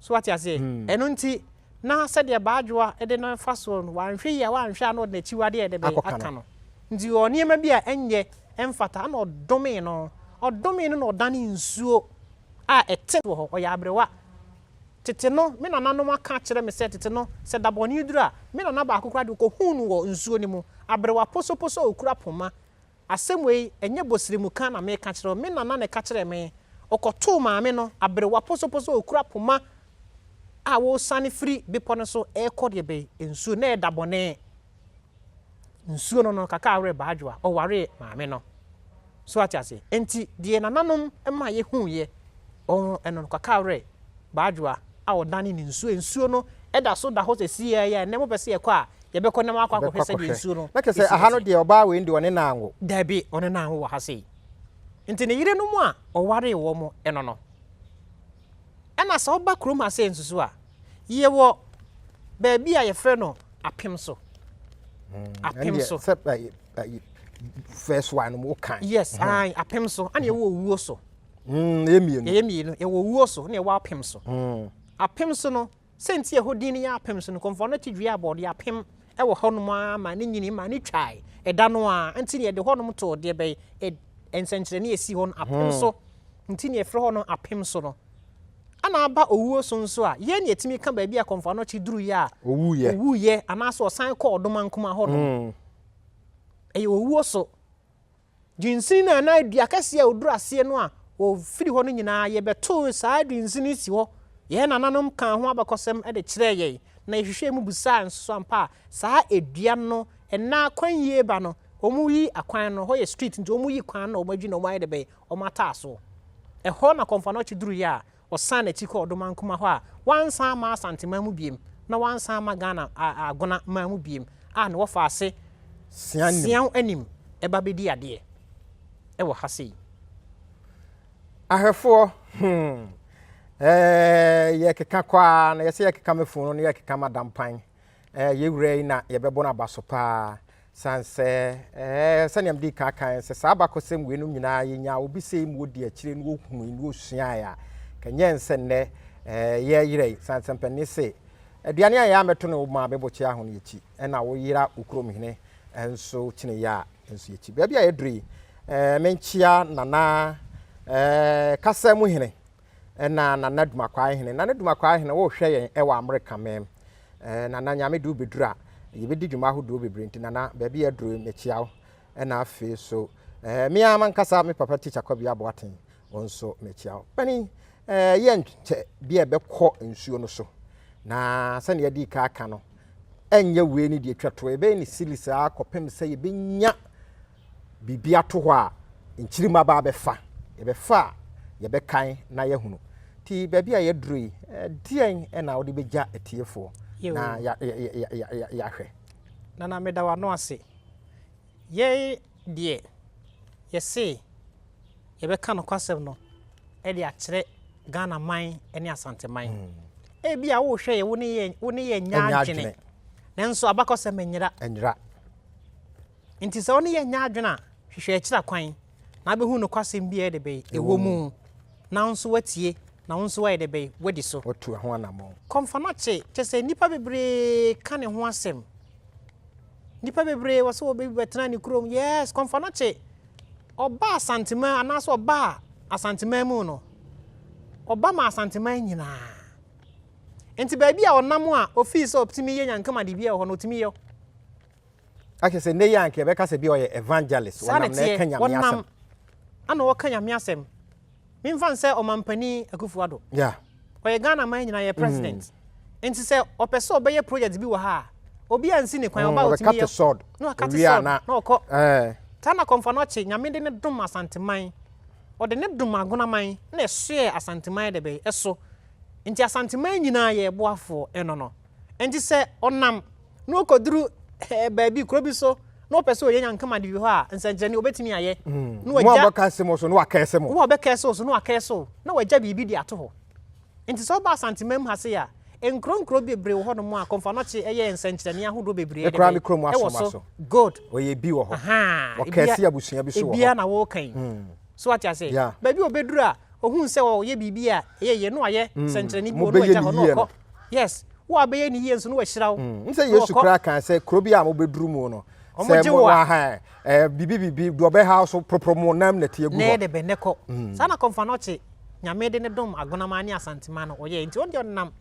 S1: So wate aseɛ? Ɛno nti, na sɛdeɛ Baadwoa de no fa soɔ no, wanhwɛ yie a wanhwɛ a na ɔde n'akyiwadeɛ de bɛn
S2: Akɔka
S1: aka
S2: no.
S1: no. Nti ɔwɔ nneɛma bi a ɛnyɛ, ɛmfata, ɛna ɔdomee no. Ɔdomee no na ɔdane nsuo a ɛte wɔ hɔ. Ɔyɛ aberewa. Tete no, me nananom aka akyerɛ me sɛ tete no, sɛ da bɔne duru a, me nana baako koraa de ɔkɔhuu no wɔ nsuo no mu. Aberewa posoposo a ɔkura poma. Asɛm wei, ɛnyɛ bɔsirimuka na mereka kyerɛ wo, me nana na ɛka kyerɛɛ me. Ɔkɔtoo maame no, aberewa posoposo a ɔkura poma a ɔresiane firi bepɔ no so rekɔ deɛ bɛn nsuo, na ɛyɛ da bɔne. Nsuo no no, Kaka Awerɛ Baadwoa, ɔwaree maame no. So ate aseɛ? Enti deɛ nananom ma yɛhuiɛ, wɔn ɛno no, Kaka Awerɛ Baadwoa a ɔdane ne nsuo, nsuo no da so da hɔ seesei yi a, ɛnnɛ mopɛ sɛ yɛkɔ a, Yɛbɛkɔ na wakɔ akɔhwɛ sɛdeɛ nsuo no
S2: Na kyerɛ sɛ
S1: si
S2: aha no
S1: teɛ.
S2: deɛ ɔbaa wei no deɛ ɔne no anwo.
S1: Dabi, ɔne no anwo wɔ ha sei. Nti ne yerenom a ɔwaree wɔn no no. Ɛna sɛ woba kurom ha sei nso so a, yɛwɔ baabi a yɛfrɛ no Apem so. Apem so.
S2: Sɛ first one no mo kan.
S1: Yes, mm. ayi apem so. Ɛna yɛwɔ owuo so.
S2: Yɛ mmienu.
S1: Yɛyɛ mmienu. Yɛwɔ owuo so ɛna yɛwɔ apem so. Apem so no, sɛ nti ɛhɔ din no yɛ apem so no, kɔnfɔ no ti dua abɔde apem ɛwɔ hɔnom ara ma ne nyini ma ne twae ɛda no ara nti na yɛde hɔnom too deɛ bɛyɛ nsɛnkyerɛnne esi hɔ no apem so nti na yɛfrɛ hɔ no apem so no. Ana aba owuo so nso a, yɛn na yɛtumi ka baabi a Kɔmfo Anokye duruiɛ a
S2: Owuiɛ.
S1: owuiɛ anaasɛ ɔsan kɔɔ Ɔdomankoma hɔ nom. Ɛyɛ owuo so. Dunsini no anaa dua kɛseɛ a ɔduru aseɛ no a ɔfiri hɔ no nyinaa, yɛbɛtoo saa dunsini no si hɔ. Yɛn nananom kaa ho abakɔsɛm de kyerɛɛ yɛn, na yɛhwehwɛɛ mu bisaa nso so ampa a saa dua no, ɛnnɛ akwan yie ba no, wɔyi akwan no, hɔ yɛ street nti wɔyi kwan no na wɔadwi na wɔayɛ dɛ bɛn, wɔataa so. Ɛhɔ na Kɔmfo Anokye duruiɛ a ɔsan n'akyi kɔɔ Ɔdomankoma hɔ a wansan amma Asanteman mu biom na wansan amma Ghana Agona man mu biom a ne wɔfa ase Siaw anim ba bɛdi adeɛ wɔ ha sei.
S2: Ahwɛfoɔ, hmm, ɛɛ, yɛkeka kɔ ara na yɛsɛ yɛkeka me funu no na yɛkeka madampan. Ɛɛ, yɛn wura yi na yɛbɛbɔ no aba so paa. Sane sɛ, ɛɛ, sɛnea mede kan kan sɛ saa abakɔsɛm weinom nyinaa yɛnya obi sei ma ɔdi akyire na ɔhunui na ɔsuaeɛ a, kɛnyɛ nsɛ nnɛ ɛɛ yɛyera yi. Sane sɛ mpanin se, aduane a yɛn amɛto no wo maame bokyea ho no yɛkyi, ɛna woyera wo kurom hene nso kyineyɛ a nso yɛkyi. Baabi a yɛduru yi, ɛɛ, menkyea Nana ɛɛ kasa mu hene Ɛna Nana Dumakwaa Hene. Nana Dumakwaa Hene, wohwɛ yɛn ɛwɔ Amerika mɛm. Ɛɛ Nana Nyame de wo bɛduru a, yɛbɛdi dwuma ahodoɔ bebree nti Nana, baabi a aduru yi, mekyea wo. Ɛna afei so, ɛɛ me ara m'ankasa me papa Teacher Kwabea Boateng, wo nso mekyea wo. Panin, ɛɛ yɛnkyɛ bi a ɛbɛkɔ nsuo no so. Na sɛnea yɛadi kan aka no, ɛnyɛ wei ne deɛ ɛtwa toɔ. Yɛbɛyɛ ne series ara kɔpem sɛ yɛbɛnya biribi ato hɔ a nkyirimma ba abɛfa. Yɛbɛfa a, yɛbɛkan na yɛahunu. Nti baabi a yɛaduru yi, deɛn na wode bɛgya atiefoɔ na yɛahwɛ?
S1: Nana meda w'ano ase. Yɛn deɛ yɛse yɛbɛka nokwasɛm no de akyerɛ Ghana man ne Asante man. Ebia wohwɛ yɛ wo ne yɛ wo ne yɛ nyɛ adwene. Nanso abakɔsɛm nyera.
S2: Nyera.
S1: Enti sɛ wo ne yɛn nyɛ adwene a, hwehwɛ akyiri akwan, na wobɛhu nokwasɛm bi a ɛyɛ dɛ bɛn? Ɛwɔ mu. Na wo nso woatie, na wo nso woayɛ dɛ bɛn? Woadi so.
S2: Woatu ɛho anammɔn.
S1: Kɔmfanɔkye, kyerɛ sɛ nnipa bebree ka ne ho asɛm. Nnipa bebree wɔ sɛ wɔbɛbi bɛtena ne kurom. Yes, Kɔmfanɔkye, ɔbaa Asanteman anaasɛ ɔbaa Asanteman mu no, ɔba ma Asanteman nyinaa. Enti baabi a ɔnam a ofii sɛ ɔtumi yɛ nyankamade bi wɔ hɔ no, ɔtumi yɛ.
S2: Akyɛ sɛ nnɛ yi a anka yɛbɛka sɛ bi ɔyɛ evangelist,
S1: Saa na
S2: wɔnam na ɛka
S1: ɛteɛ,
S2: Nyame
S1: wɔnam
S2: asɛm.
S1: ana wɔka Nyame asɛm. Memfa no sɛ Ɔmampanin Akufo Addo.
S2: Yeah.
S1: Ɔyɛ Ghana man nyinaa yɛ president. Nti sɛ ɔpɛ sɛ ɔbɛyɛ project bi wɔ ha a, obi ansi ne kwan, ɔba a ɔtumi
S2: Ɔbɛkate
S1: yɛ.
S2: sword.
S1: Na wakate
S2: Owie a
S1: sword
S2: na
S1: na ɔkɔ.
S2: eh.
S1: Saa na Kɔmfo Anokye, Nyame de no dom Asanteman. Ɔde ne dom Agonaman na ɛsoɛɛ Asanteman dɛbɛn ɛso. Nti Asanteman nyinaa yɛ boafoɔ ɛno no. Enti sɛ ɔnam na ɔkɔduru baabi, kuro bi so, na ɔpɛ sɛ ɔyɛ nyankama de bi hɔ a, nsɛnkyerɛnne ɔbɛtumi ayɛ.
S2: Na wagya. Mo a wɔbɛkɛse mo so na wakɛse mo.
S1: Wo a wɔbɛkɛse wo so na wakɛse wo, na wagya biribi de ato hɔ. Enti sɛ woba Asanteman mu ha sei a, nkuro nkuro bebree wɔ hɔnom a Kɔmfo Anɔkye yɛɛ nsɛnkyerɛnne ahodoɔ bebree
S2: Me koraa me kurom
S1: wɔ
S2: Asoma
S1: so.
S2: so.
S1: Good.
S2: Ɔyɛ bi wɔ hɔ.
S1: Ahaa.
S2: Wɔkɛse abusua bi so wɔ hɔ.
S1: Ebia na woreka yi. So wate ase?
S2: Yeah.
S1: Baabi a ɔbɛduru a, Ohuu sɛ ɔyɛ biribi a ɛyɛ yie na wayɛ sɛnkyerɛnne bi
S2: Mo
S1: wɔ na
S2: bɛyɛ
S1: wagya
S2: ne
S1: hɔ na
S2: yie
S1: ɔkɔ.
S2: no.
S1: Yes, wo a bɛyɛ ne yie nso na wahyira wo.
S2: N sɛ
S1: Na
S2: Yesu
S1: ɔkɔ.
S2: koraa kaa sɛ kuro bi a mobɛduru mu no,
S1: Wɔn
S2: sɛ
S1: gye
S2: mo
S1: wo a.
S2: aha ɛ, biribi biribi, deɛ ɔbɛha so poroporo mo nam nɛteɛ gu
S1: Na ɛyɛ
S2: hɔ.
S1: dɛ bɛn nɛ kɔ. Saa na Kɔmfo Anɔkye Nyame de ne dom Agonaman ne Asanteman no ɔyɛɛ. Nti ɔno deɛ ɔnam.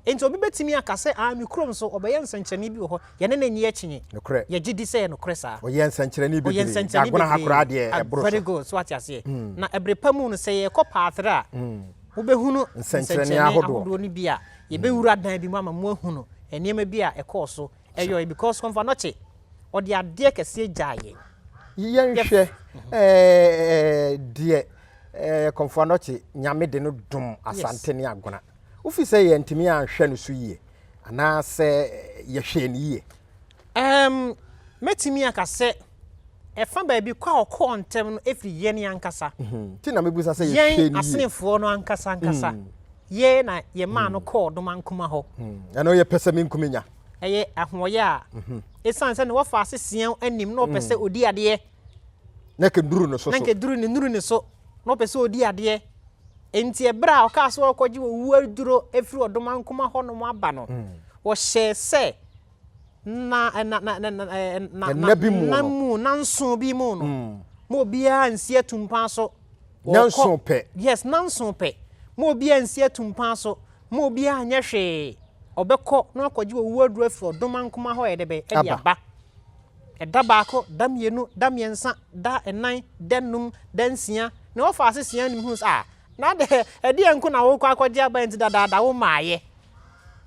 S1: Nti obi bɛtumi aka sɛ ah me kurom nso ɔbɛyɛ nsɛnkyerɛnne bi wɔ hɔ. Yɛne no nnye akyinnye.
S2: Nokorɛ.
S1: Yɛgye di sɛ ɛyɛ nokorɛ saa.
S2: Ɔyɛ nsɛnkyerɛnne
S1: Ɔyɛ
S2: bebree.
S1: nsɛnkyerɛnne
S2: Agona ha
S1: bebree.
S2: koraa deɛ
S1: Ah,
S2: ɛboro
S1: very
S2: so.
S1: good. So wate aseɛ? Na ɛbere pa mu no sɛ yɛrekɔ paatere a, Mobɛhunu
S2: Nsɛnkyerɛnne
S1: nsɛnkyerɛnne
S2: ahodoɔ.
S1: ahodoɔ no bi a yɛbɛwura dan bi mu ama moahunu nneɛma bi a ɛkɔɔ so ɛyɔe because Kɔmfo Anɔkye ɔde adeɛ kɛseɛ gyaa yɛn.
S2: Yɛnhwɛ ɛɛ deɛ ɛɛ Kɔmfo Anɔkye Nyame de no dom Asante ne Agona. Wofi sɛ yɛntumi anhwɛ no so yie anaasɛ yɛhwɛɛ no yie?
S1: Ɛɛm, mɛtumi aka sɛ ɛfa baabi kɔ a ɔkɔɔ ntɛm no firi yɛn ankasa.
S2: Nti na mebisa sɛ yɛhwɛɛ
S1: Yɛn
S2: no yie.
S1: Asenefoɔ no ankasa ankasa. Yɛ na yɛmaa no kɔɔ Domankoma hɔ.
S2: Ɛno yɛ pɛsɛmenkominya.
S1: Ɛyɛ ahoɔyɛ a ɛsiane sɛ ne wɔfa ase sia anim na ɔpɛ sɛ ɔdi adeɛ.
S2: Na nka nnuru ne so
S1: so. Na nka duru ne nnuru ne so na ɔpɛ sɛ ɔdi adeɛ. Enti ɛberɛ a ɔkaa sɛ ɔrekɔgye owuo aduro afiri Ɔdomankoma hɔnom aba no, wɔhyɛɛ sɛ na na na na na na
S2: nna bi mu
S1: no mu nanson bi mu no ma obiara nsi atumpan so.
S2: Nanson pɛ.
S1: Yes, nanson pɛ. Ma obiara nsi atumpan so. Ma obiara nyɛ hwee. Ɔbɛkɔ na wakɔgye owuo aduro afiri Ɔdomankoma hɔ yɛ dɛ bɛn ɛde aba. Ɛda baako, da mmienu, da mmiɛnsa, da nnan, da nnum, da nsia. Nea ɔfa ase sia nim hu sɛ ah, na adɛ ɛdeɛn nko na wokɔ akɔgye aba nti dadaada wommaeɛ.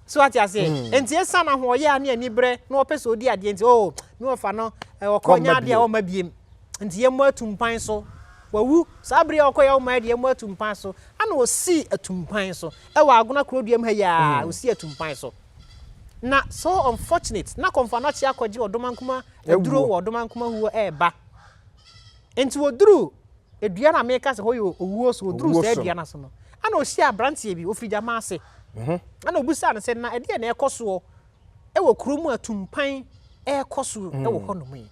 S1: So wate aseɛ? Mm. Nti ɛsiane ahoɔyɛ ne aniberɛ na ɔpɛ sɛ ɔdi adeɛ nti, oh, me wɔfa no, ɔkɔ nyɛ adeɛ a ɔmma biem. Nti yɛmmɔ atumpan so. Wawu. Saa bere a ɔkɔ yɛ ɔmma deɛ yɛmmɔ atumpan so. Ana ɔsii atumpan so. Ɛwɔ Agona kuroduam ha yi ara, ɔsii atumpan so. Na so unfortunate, na Kɔmfoanɔkye akɔgye Ɔdomankoma aduro wɔ Ɔdomankoma huo ɛreba. Nti wɔduruu dua no a meka sɛ hɔ yɛ owuo so, wɔduruu saa dua no ase no, ɛna ɔhyiaa aberanteɛ bi, ɔfiri gyama ase. Ɛna ɔbisaa no sɛ, na ɛdeɛn na ɛrekɔ soɔ wɔ kuro mu a tumpan ɛrekɔ so wɔ hɔnom yi?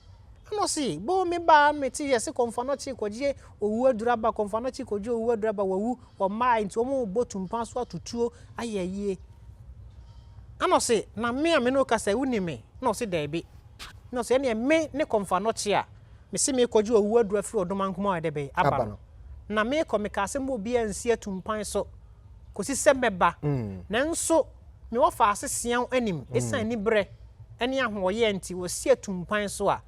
S1: Ɛna ɔse, boo me ba mete yɛ se Kɔmfoanɔkye kɔgye owuo aduro aba, Kɔmfoanɔkye kɔgye owuo aduro aba, wawu, wɔmmaa nti wɔrebɔ tumpan so ato tuo ayɛ ayie. Ɛna ɔse, na me a me ne wo kasa yi, wonim me? Ɛna ɔse, daabi. Ɛna ɔse, ɛneɛ me ne Kɔmfoanɔkye a mese merekɔgye owu aduru afiri Ɔdomankoma a ɔyɛ dɛ bɛn aba no. Na merekɔ, mekaa sɛ mma obiara nsi atumpan so kɔsi sɛ mɛba. Nanso me wɔfaase Siaw anim, ɛsiane aniberɛ ne ahoɔyea nti, wɔsi atumpan so a,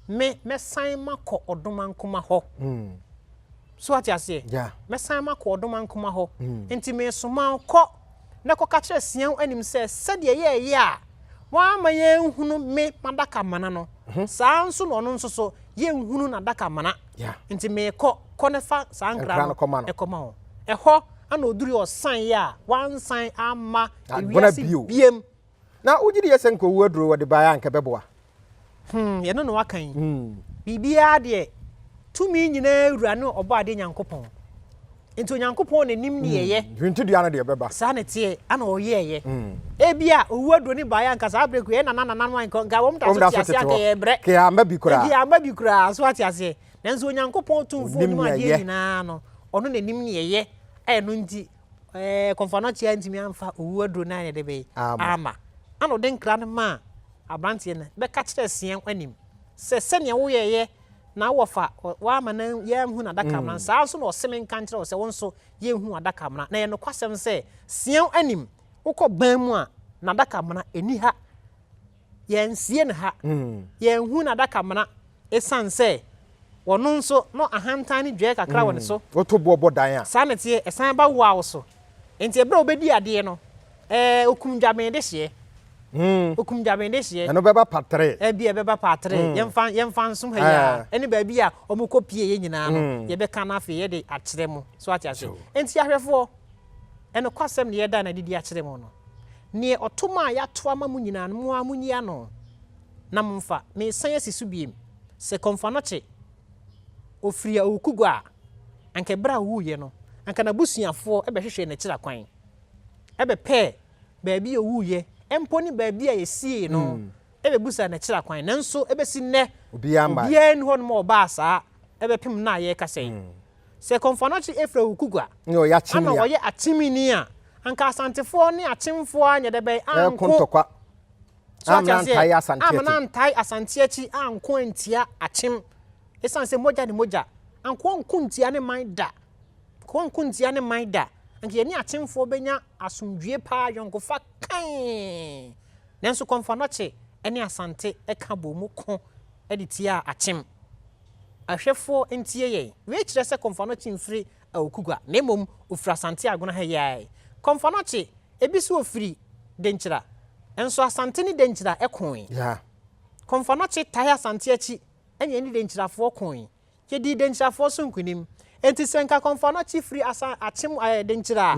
S1: me, mɛsan makɔ Ɔdomankoma hɔ. So wate aseɛ? Mɛsan makɔ Ɔdomankoma hɔ. Enti meresoma wo, kɔ na kɔka kyerɛ Siaw anim sɛ, sɛdeɛ yɛreyɛ a wamma yɛanhunu me m'adakamena no, saa ara nso na ɔno nso so, yɛnhunu n'adakamena. Enti merekɔ, kɔ na fa saa nkra no kɔma wɔn. Ɛhɔ na ɔduruiɛ ɔsaneeɛ a wansan amma ewiase biom.
S2: Na wogye di sɛ nka owu aduro wɔde baeɛ a anka ɛbɛboa?
S1: Hmm, yɛno na waka yi. Biribiara deɛ, tumi nyinaa wura ne Ɔbɔadeɛ Nyankopɔn. Nti Onyankopɔn na nim deɛ ɛyɛ.
S2: Hwintidua no deɛ ɛbɛba.
S1: Saa na ɛteɛ, ana ɔyɛɛyɛ. Ebia owu aduro no baeɛ a nka saa berɛ kura yɛn nana nananom a nka wɔn da so te aseɛ anka yɛrebrɛ.
S2: Kɛ amma bi koraa.
S1: Nka amma bi koraa, so ate aseɛ. Nanso Onyankopɔn tumfoɔ onim adeɛ nyinaa no, ɔno na nim deɛ ɛyɛ, ɛno nti Ɛɛ, Kɔmfoanɔkye antumi amfa owu aduro no anyɛ dɛ bɛyi amma. Ɛna ɔde nkra no maa aberanteɛ no bɛka kyerɛɛ Seɛn anim sɛ, Sɛdeɛ woyɛeɛ na wɔfa woamma no yɛanhu n'adakamena no, saa ara nso na ɔse menka nkyerɛ wo sɛ wo nso yɛnhu w'adakamena. Na ɛyɛ nokwasɛm sɛ, Seɛn anim, wokɔ ban mu a, n'adakamena ɛnni ha. Yɛansie no ha. Yɛanhu n'adakamena esiane sɛ ɔno nso na ahantan ne dwɛɛ kakra wɔ ne so.
S2: Woto boɔ bɔ dan a.
S1: Saa na ɛteɛ, ɛsan ba wo ara wo so. Enti ɛberɛ a ɔbɛdii adeɛ no, ɛɛ, ɔkum dwaben dehyeɛ. Ɔkum dwaben dehyeɛ.
S2: Ɛno bɛba part three.
S1: Ɛbi a ɛbɛba part three. Yɛmfa, yɛmfa nsom ha yi ara. Ɛne baabi a wɔkɔpieeɛ nyinaa no, yɛbɛka na afei yɛde akyerɛ mo. So ate aseɛ? Enti ahwɛfoɔ, ɛnokwasɛm na yɛda no adi de akyerɛ mo no. Neɛ ɔto ma a yɛato ama mo nyinaa no, mo ara monyi ano na momfa. Meresan asi so biem, sɛ Kɔmfoanɔkye ɔfiri Awukugua a, anka ɛberɛ a ɔwuiɛ no, anka n'abusuafoɔ bɛhwehwɛɛ n'akyiri akwan, bɛpɛɛ baabi a ɔwuiɛ mpo ne baabi a yɛsiee no, bɛbusaa n'akyiri akwan. Nanso ɛbɛsi nnɛ,
S2: obiara
S1: nni hɔnom a ɔbaa saa bɛpem nnɛ a yɛrekasa yi. Sɛ Kɔmfoanɔkye efiri Awukugua
S2: ana
S1: ɔyɛ Akyemini a, anka Asantefoɔ ne Akyemfoɔ anyɛ dɛ bɛn anko. So ate aseɛ? Amena antae Asante akyi anko antia Akyem. Esiane sɛ mogya ne mogya. Anko anko ntia ne man da. Anko anko ntia ne man da. Anka yɛne Akyemfoɔ bɛnya asomdwie paa, ayɔnkofa kann. Nanso Kɔmfoanɔkye ne Asante ka bɔɔ mu ko de tiaa Akyem. Ahwɛfoɔ ntie yɛn. Wei kyerɛ sɛ Kɔmfoanɔkye mfiri Awokugua na mmom ɔfiri Asante Agona ha yi ara. Kɔmfoanɔkye, ebi nso ɔfiri Denkyira. Nso Asante ne Denkyira koe. Kɔmfoanɔkye tae Asante akyi ɛne ɛne Denkyirafoɔ koe. Yɛdii Denkyirafoɔ so nkunim. Enti sɛ nka Kɔmfoanɔkye firi Asa Akyem ɛɛ Denkyira a,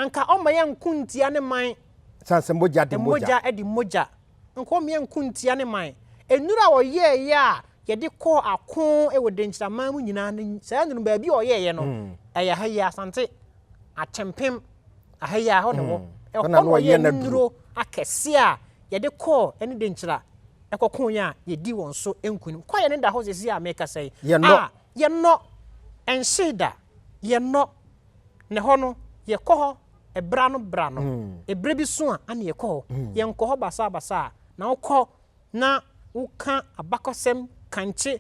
S1: anka ɔmma yɛnko ntia ne man.
S2: Sane sɛ mogya de mogya.
S1: Mogya de mogya. Anka ɔmma yɛnko ntia ne man. Nnuru a ɔyɛeɛ a yɛde kɔɔ ako wɔ Denkyiraman mu nyinaa no, saa nnuru no, baabi a ɔyɛeɛ no, ɛyɛ ha yi, Asante Akyempem. Aha yi a, ɛhɔ na ɛwɔ. Ɛhɔ na ɔyɛɛ ne nnuro akɛseɛ a yɛde kɔɔ ne Denkyira ɛkɔkoeɛ a yɛdi wɔn so nkunim. Kwaeɛ no da hɔ seesei a merekasa yi. A yɛnnɔ, ɛnhyee da, yɛnnɔ. Na ɛhɔ no, yɛkɔ hɔ ɛberɛ ano berɛ ano. Ɛberɛ bi so a, ana yɛkɔ hɔ. Yɛnkɔ hɔ basabasa. Na wokɔ na woka abakɔsɛm, kankye,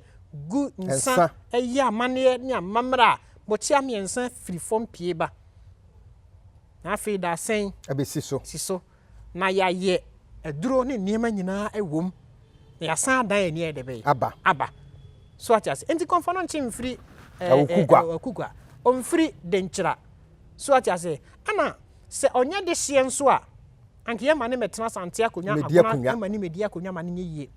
S1: gu nsa, yɛ amanneɛ ne amammerɛ a, bɔkyea mmiɛnsa firi fam pue ba. Na afei dasɛn
S2: Ɛbɛsi so.
S1: si so. Na yɛayɛ aduro ne nneɛma nyinaa wɔ mu. Na yɛasan adan yɛn ani ayɛ dɛ bɛyɛ?
S2: Aba.
S1: Aba. So ate ase? Enti kɔmfa no nkye mfiri
S2: Awukugua.
S1: Awukugua. Ɔmfiri Denkyira. So ate ase? Ɛna sɛ ɔnyɛ dehyeɛ nso a, anka yɛma no mmɛtena Asante akonnwa
S2: Mmɛdi
S1: agona
S2: akonnwa.
S1: ma no mmɛdi akonnwa ma no nyɛ yie.
S2: A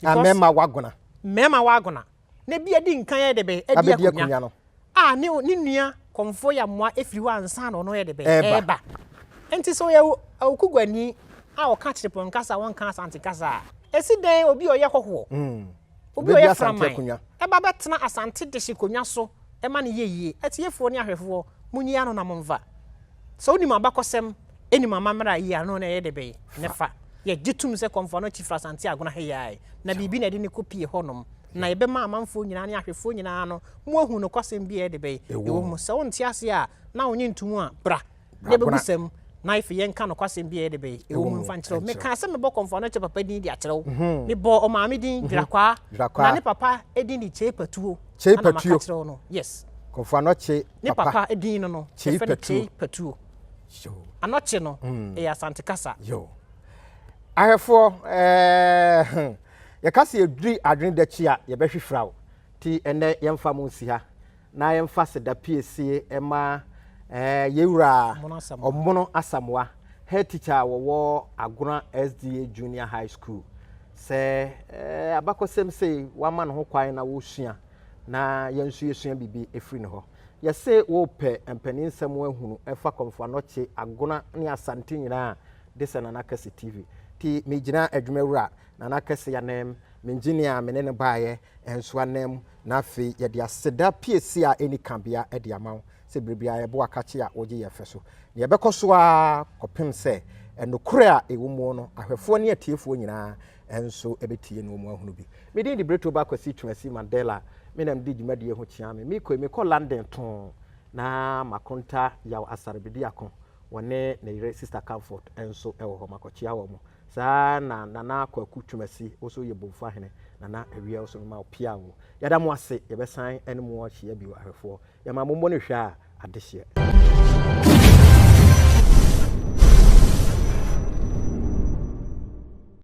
S1: Because
S2: mmarima wagona.
S1: mmarima wagona. Na bi adi nkan ayɛ dɛ bɛyɛ? Adi
S2: Abɛdi
S1: akonnwa.
S2: akonnwa no.
S1: A ne ne nua Kɔmfoɔ Yamoah firi hɔ ansa na ɔno yɛ dɛ bɛyɛ?
S2: Ɛreba.
S1: Ɛreba. Enti sɛ ɔyɛ Awukuguani a ɔka Kyerepɔn kasa a ɔnka Asante kasa a, ɛsi dɛn obi a ɔyɛ hɔhoɔ, obi a
S2: Ɔbɛdi
S1: ɔyɛ
S2: Asante
S1: Framan,
S2: akonnwa.
S1: ɛba bɛtena Asante dehye konwa so ma no yɛ yie? Atiefoɔ ne ahwɛfoɔ, monyi ano na momfa. Sɛ wonim abakɔsɛm, nim amammerɛ a, yi ano na ɛyɛ dɛ bɛyɛ ne fa. Yɛgye tom sɛ Kɔmfoɔ Anokye firi Asante Agona ha yi ara yi, na biribi na ɛde no kɔpie hɔnom. Na yɛbɛma amanfoɔ nyinaa ne ahwɛfoɔ nyinaa no, moahu nokwasɛm bi a ɛyɛ dɛ bɛyɛ ɛwɔ mu. Sɛ wonte aseɛ a, na wonnye ntom a, bra na yɛbɛbu sɛm, na afei yɛnka nokwasɛm bi a ɛyɛ dɛ bɛyɛ ɛwɔ mu mfa nkyerɛ wo. Mekaa sɛ mebɔ Kɔmfoɔ Anokye papa din de akyerɛ wo. Mebɔɔ ɔmaame din, Dwerakwaa, na ne papa din de Kyei Patuo.
S2: Kyei
S1: Ɛna maka
S2: Patuo.
S1: kyerɛ wo no. Yes.
S2: Kɔmfoɔ Anokye
S1: Ne
S2: papa.
S1: papa din no no,
S2: Kyei
S1: yɛfrɛ no
S2: Patuo.
S1: Kyei Patuo.
S2: Yo.
S1: Anokye no, ɛyɛ Asante kasa.
S2: Yo. Ahwɛfoɔ, ɛɛ, yɛka sɛ yɛduri adwene da akyi a, yɛbɛhwe fira wo. Nti ɛnnɛ yɛmfa mo nsi ha na yɛmfa seda piesie ma ɛɛ, yɛn wura
S1: Ɔmono Asamoah.
S2: Ɔmono Asamoah, head teacher a wɔwɔ Agona SDA Junior High School sɛ ɛɛ, abakɔsɛm sei wama ne ho kwan na wɔresua na yɛn nso yɛsua biribi firi ne hɔ. Yɛse wopɛ mpanin nsɛm ahunu ɛfa Kɔmfo Anɔkye, Agona ne Asante nyinaa a, de sɛ Nana Kɛse TV. Nti megyina adwumawura Nana Kɛse anam, me engineer a me ne no baeɛ nso anam, na afei yɛde aseda piesie a ɛnni kabea de ama wo sɛ berɛ biara yɛbɔ akakye a wogye yɛn fɛ so. Na yɛbɛkɔ so ara kɔpem sɛ nokorɛ a ɛwɔ muo no ahwɛfoɔ ne atiefoɔ nyinaa nso bɛtie na wɔn ahunu bi. Me din de Bretoba Kwasi Twumasi Mandela, me na medi dwumadie ho kyea me. Mekɔ yi, mekɔ London too na Makonta Yaw Asare Bediako, wɔne ne yere Sister Comfort nso wɔ hɔ, makɔkyea wɔn. Saa ara na Nana Kwaku Twumasi, wo nso woyɛ Bomfuahene, Nana Awia wo nso mema wo pia o. Yɛda mo ase, yɛbɛsan ne mo ahyia bio ahwɛfoɔ. Yɛma mo mmɔ no hwɛ a, adehyeɛ.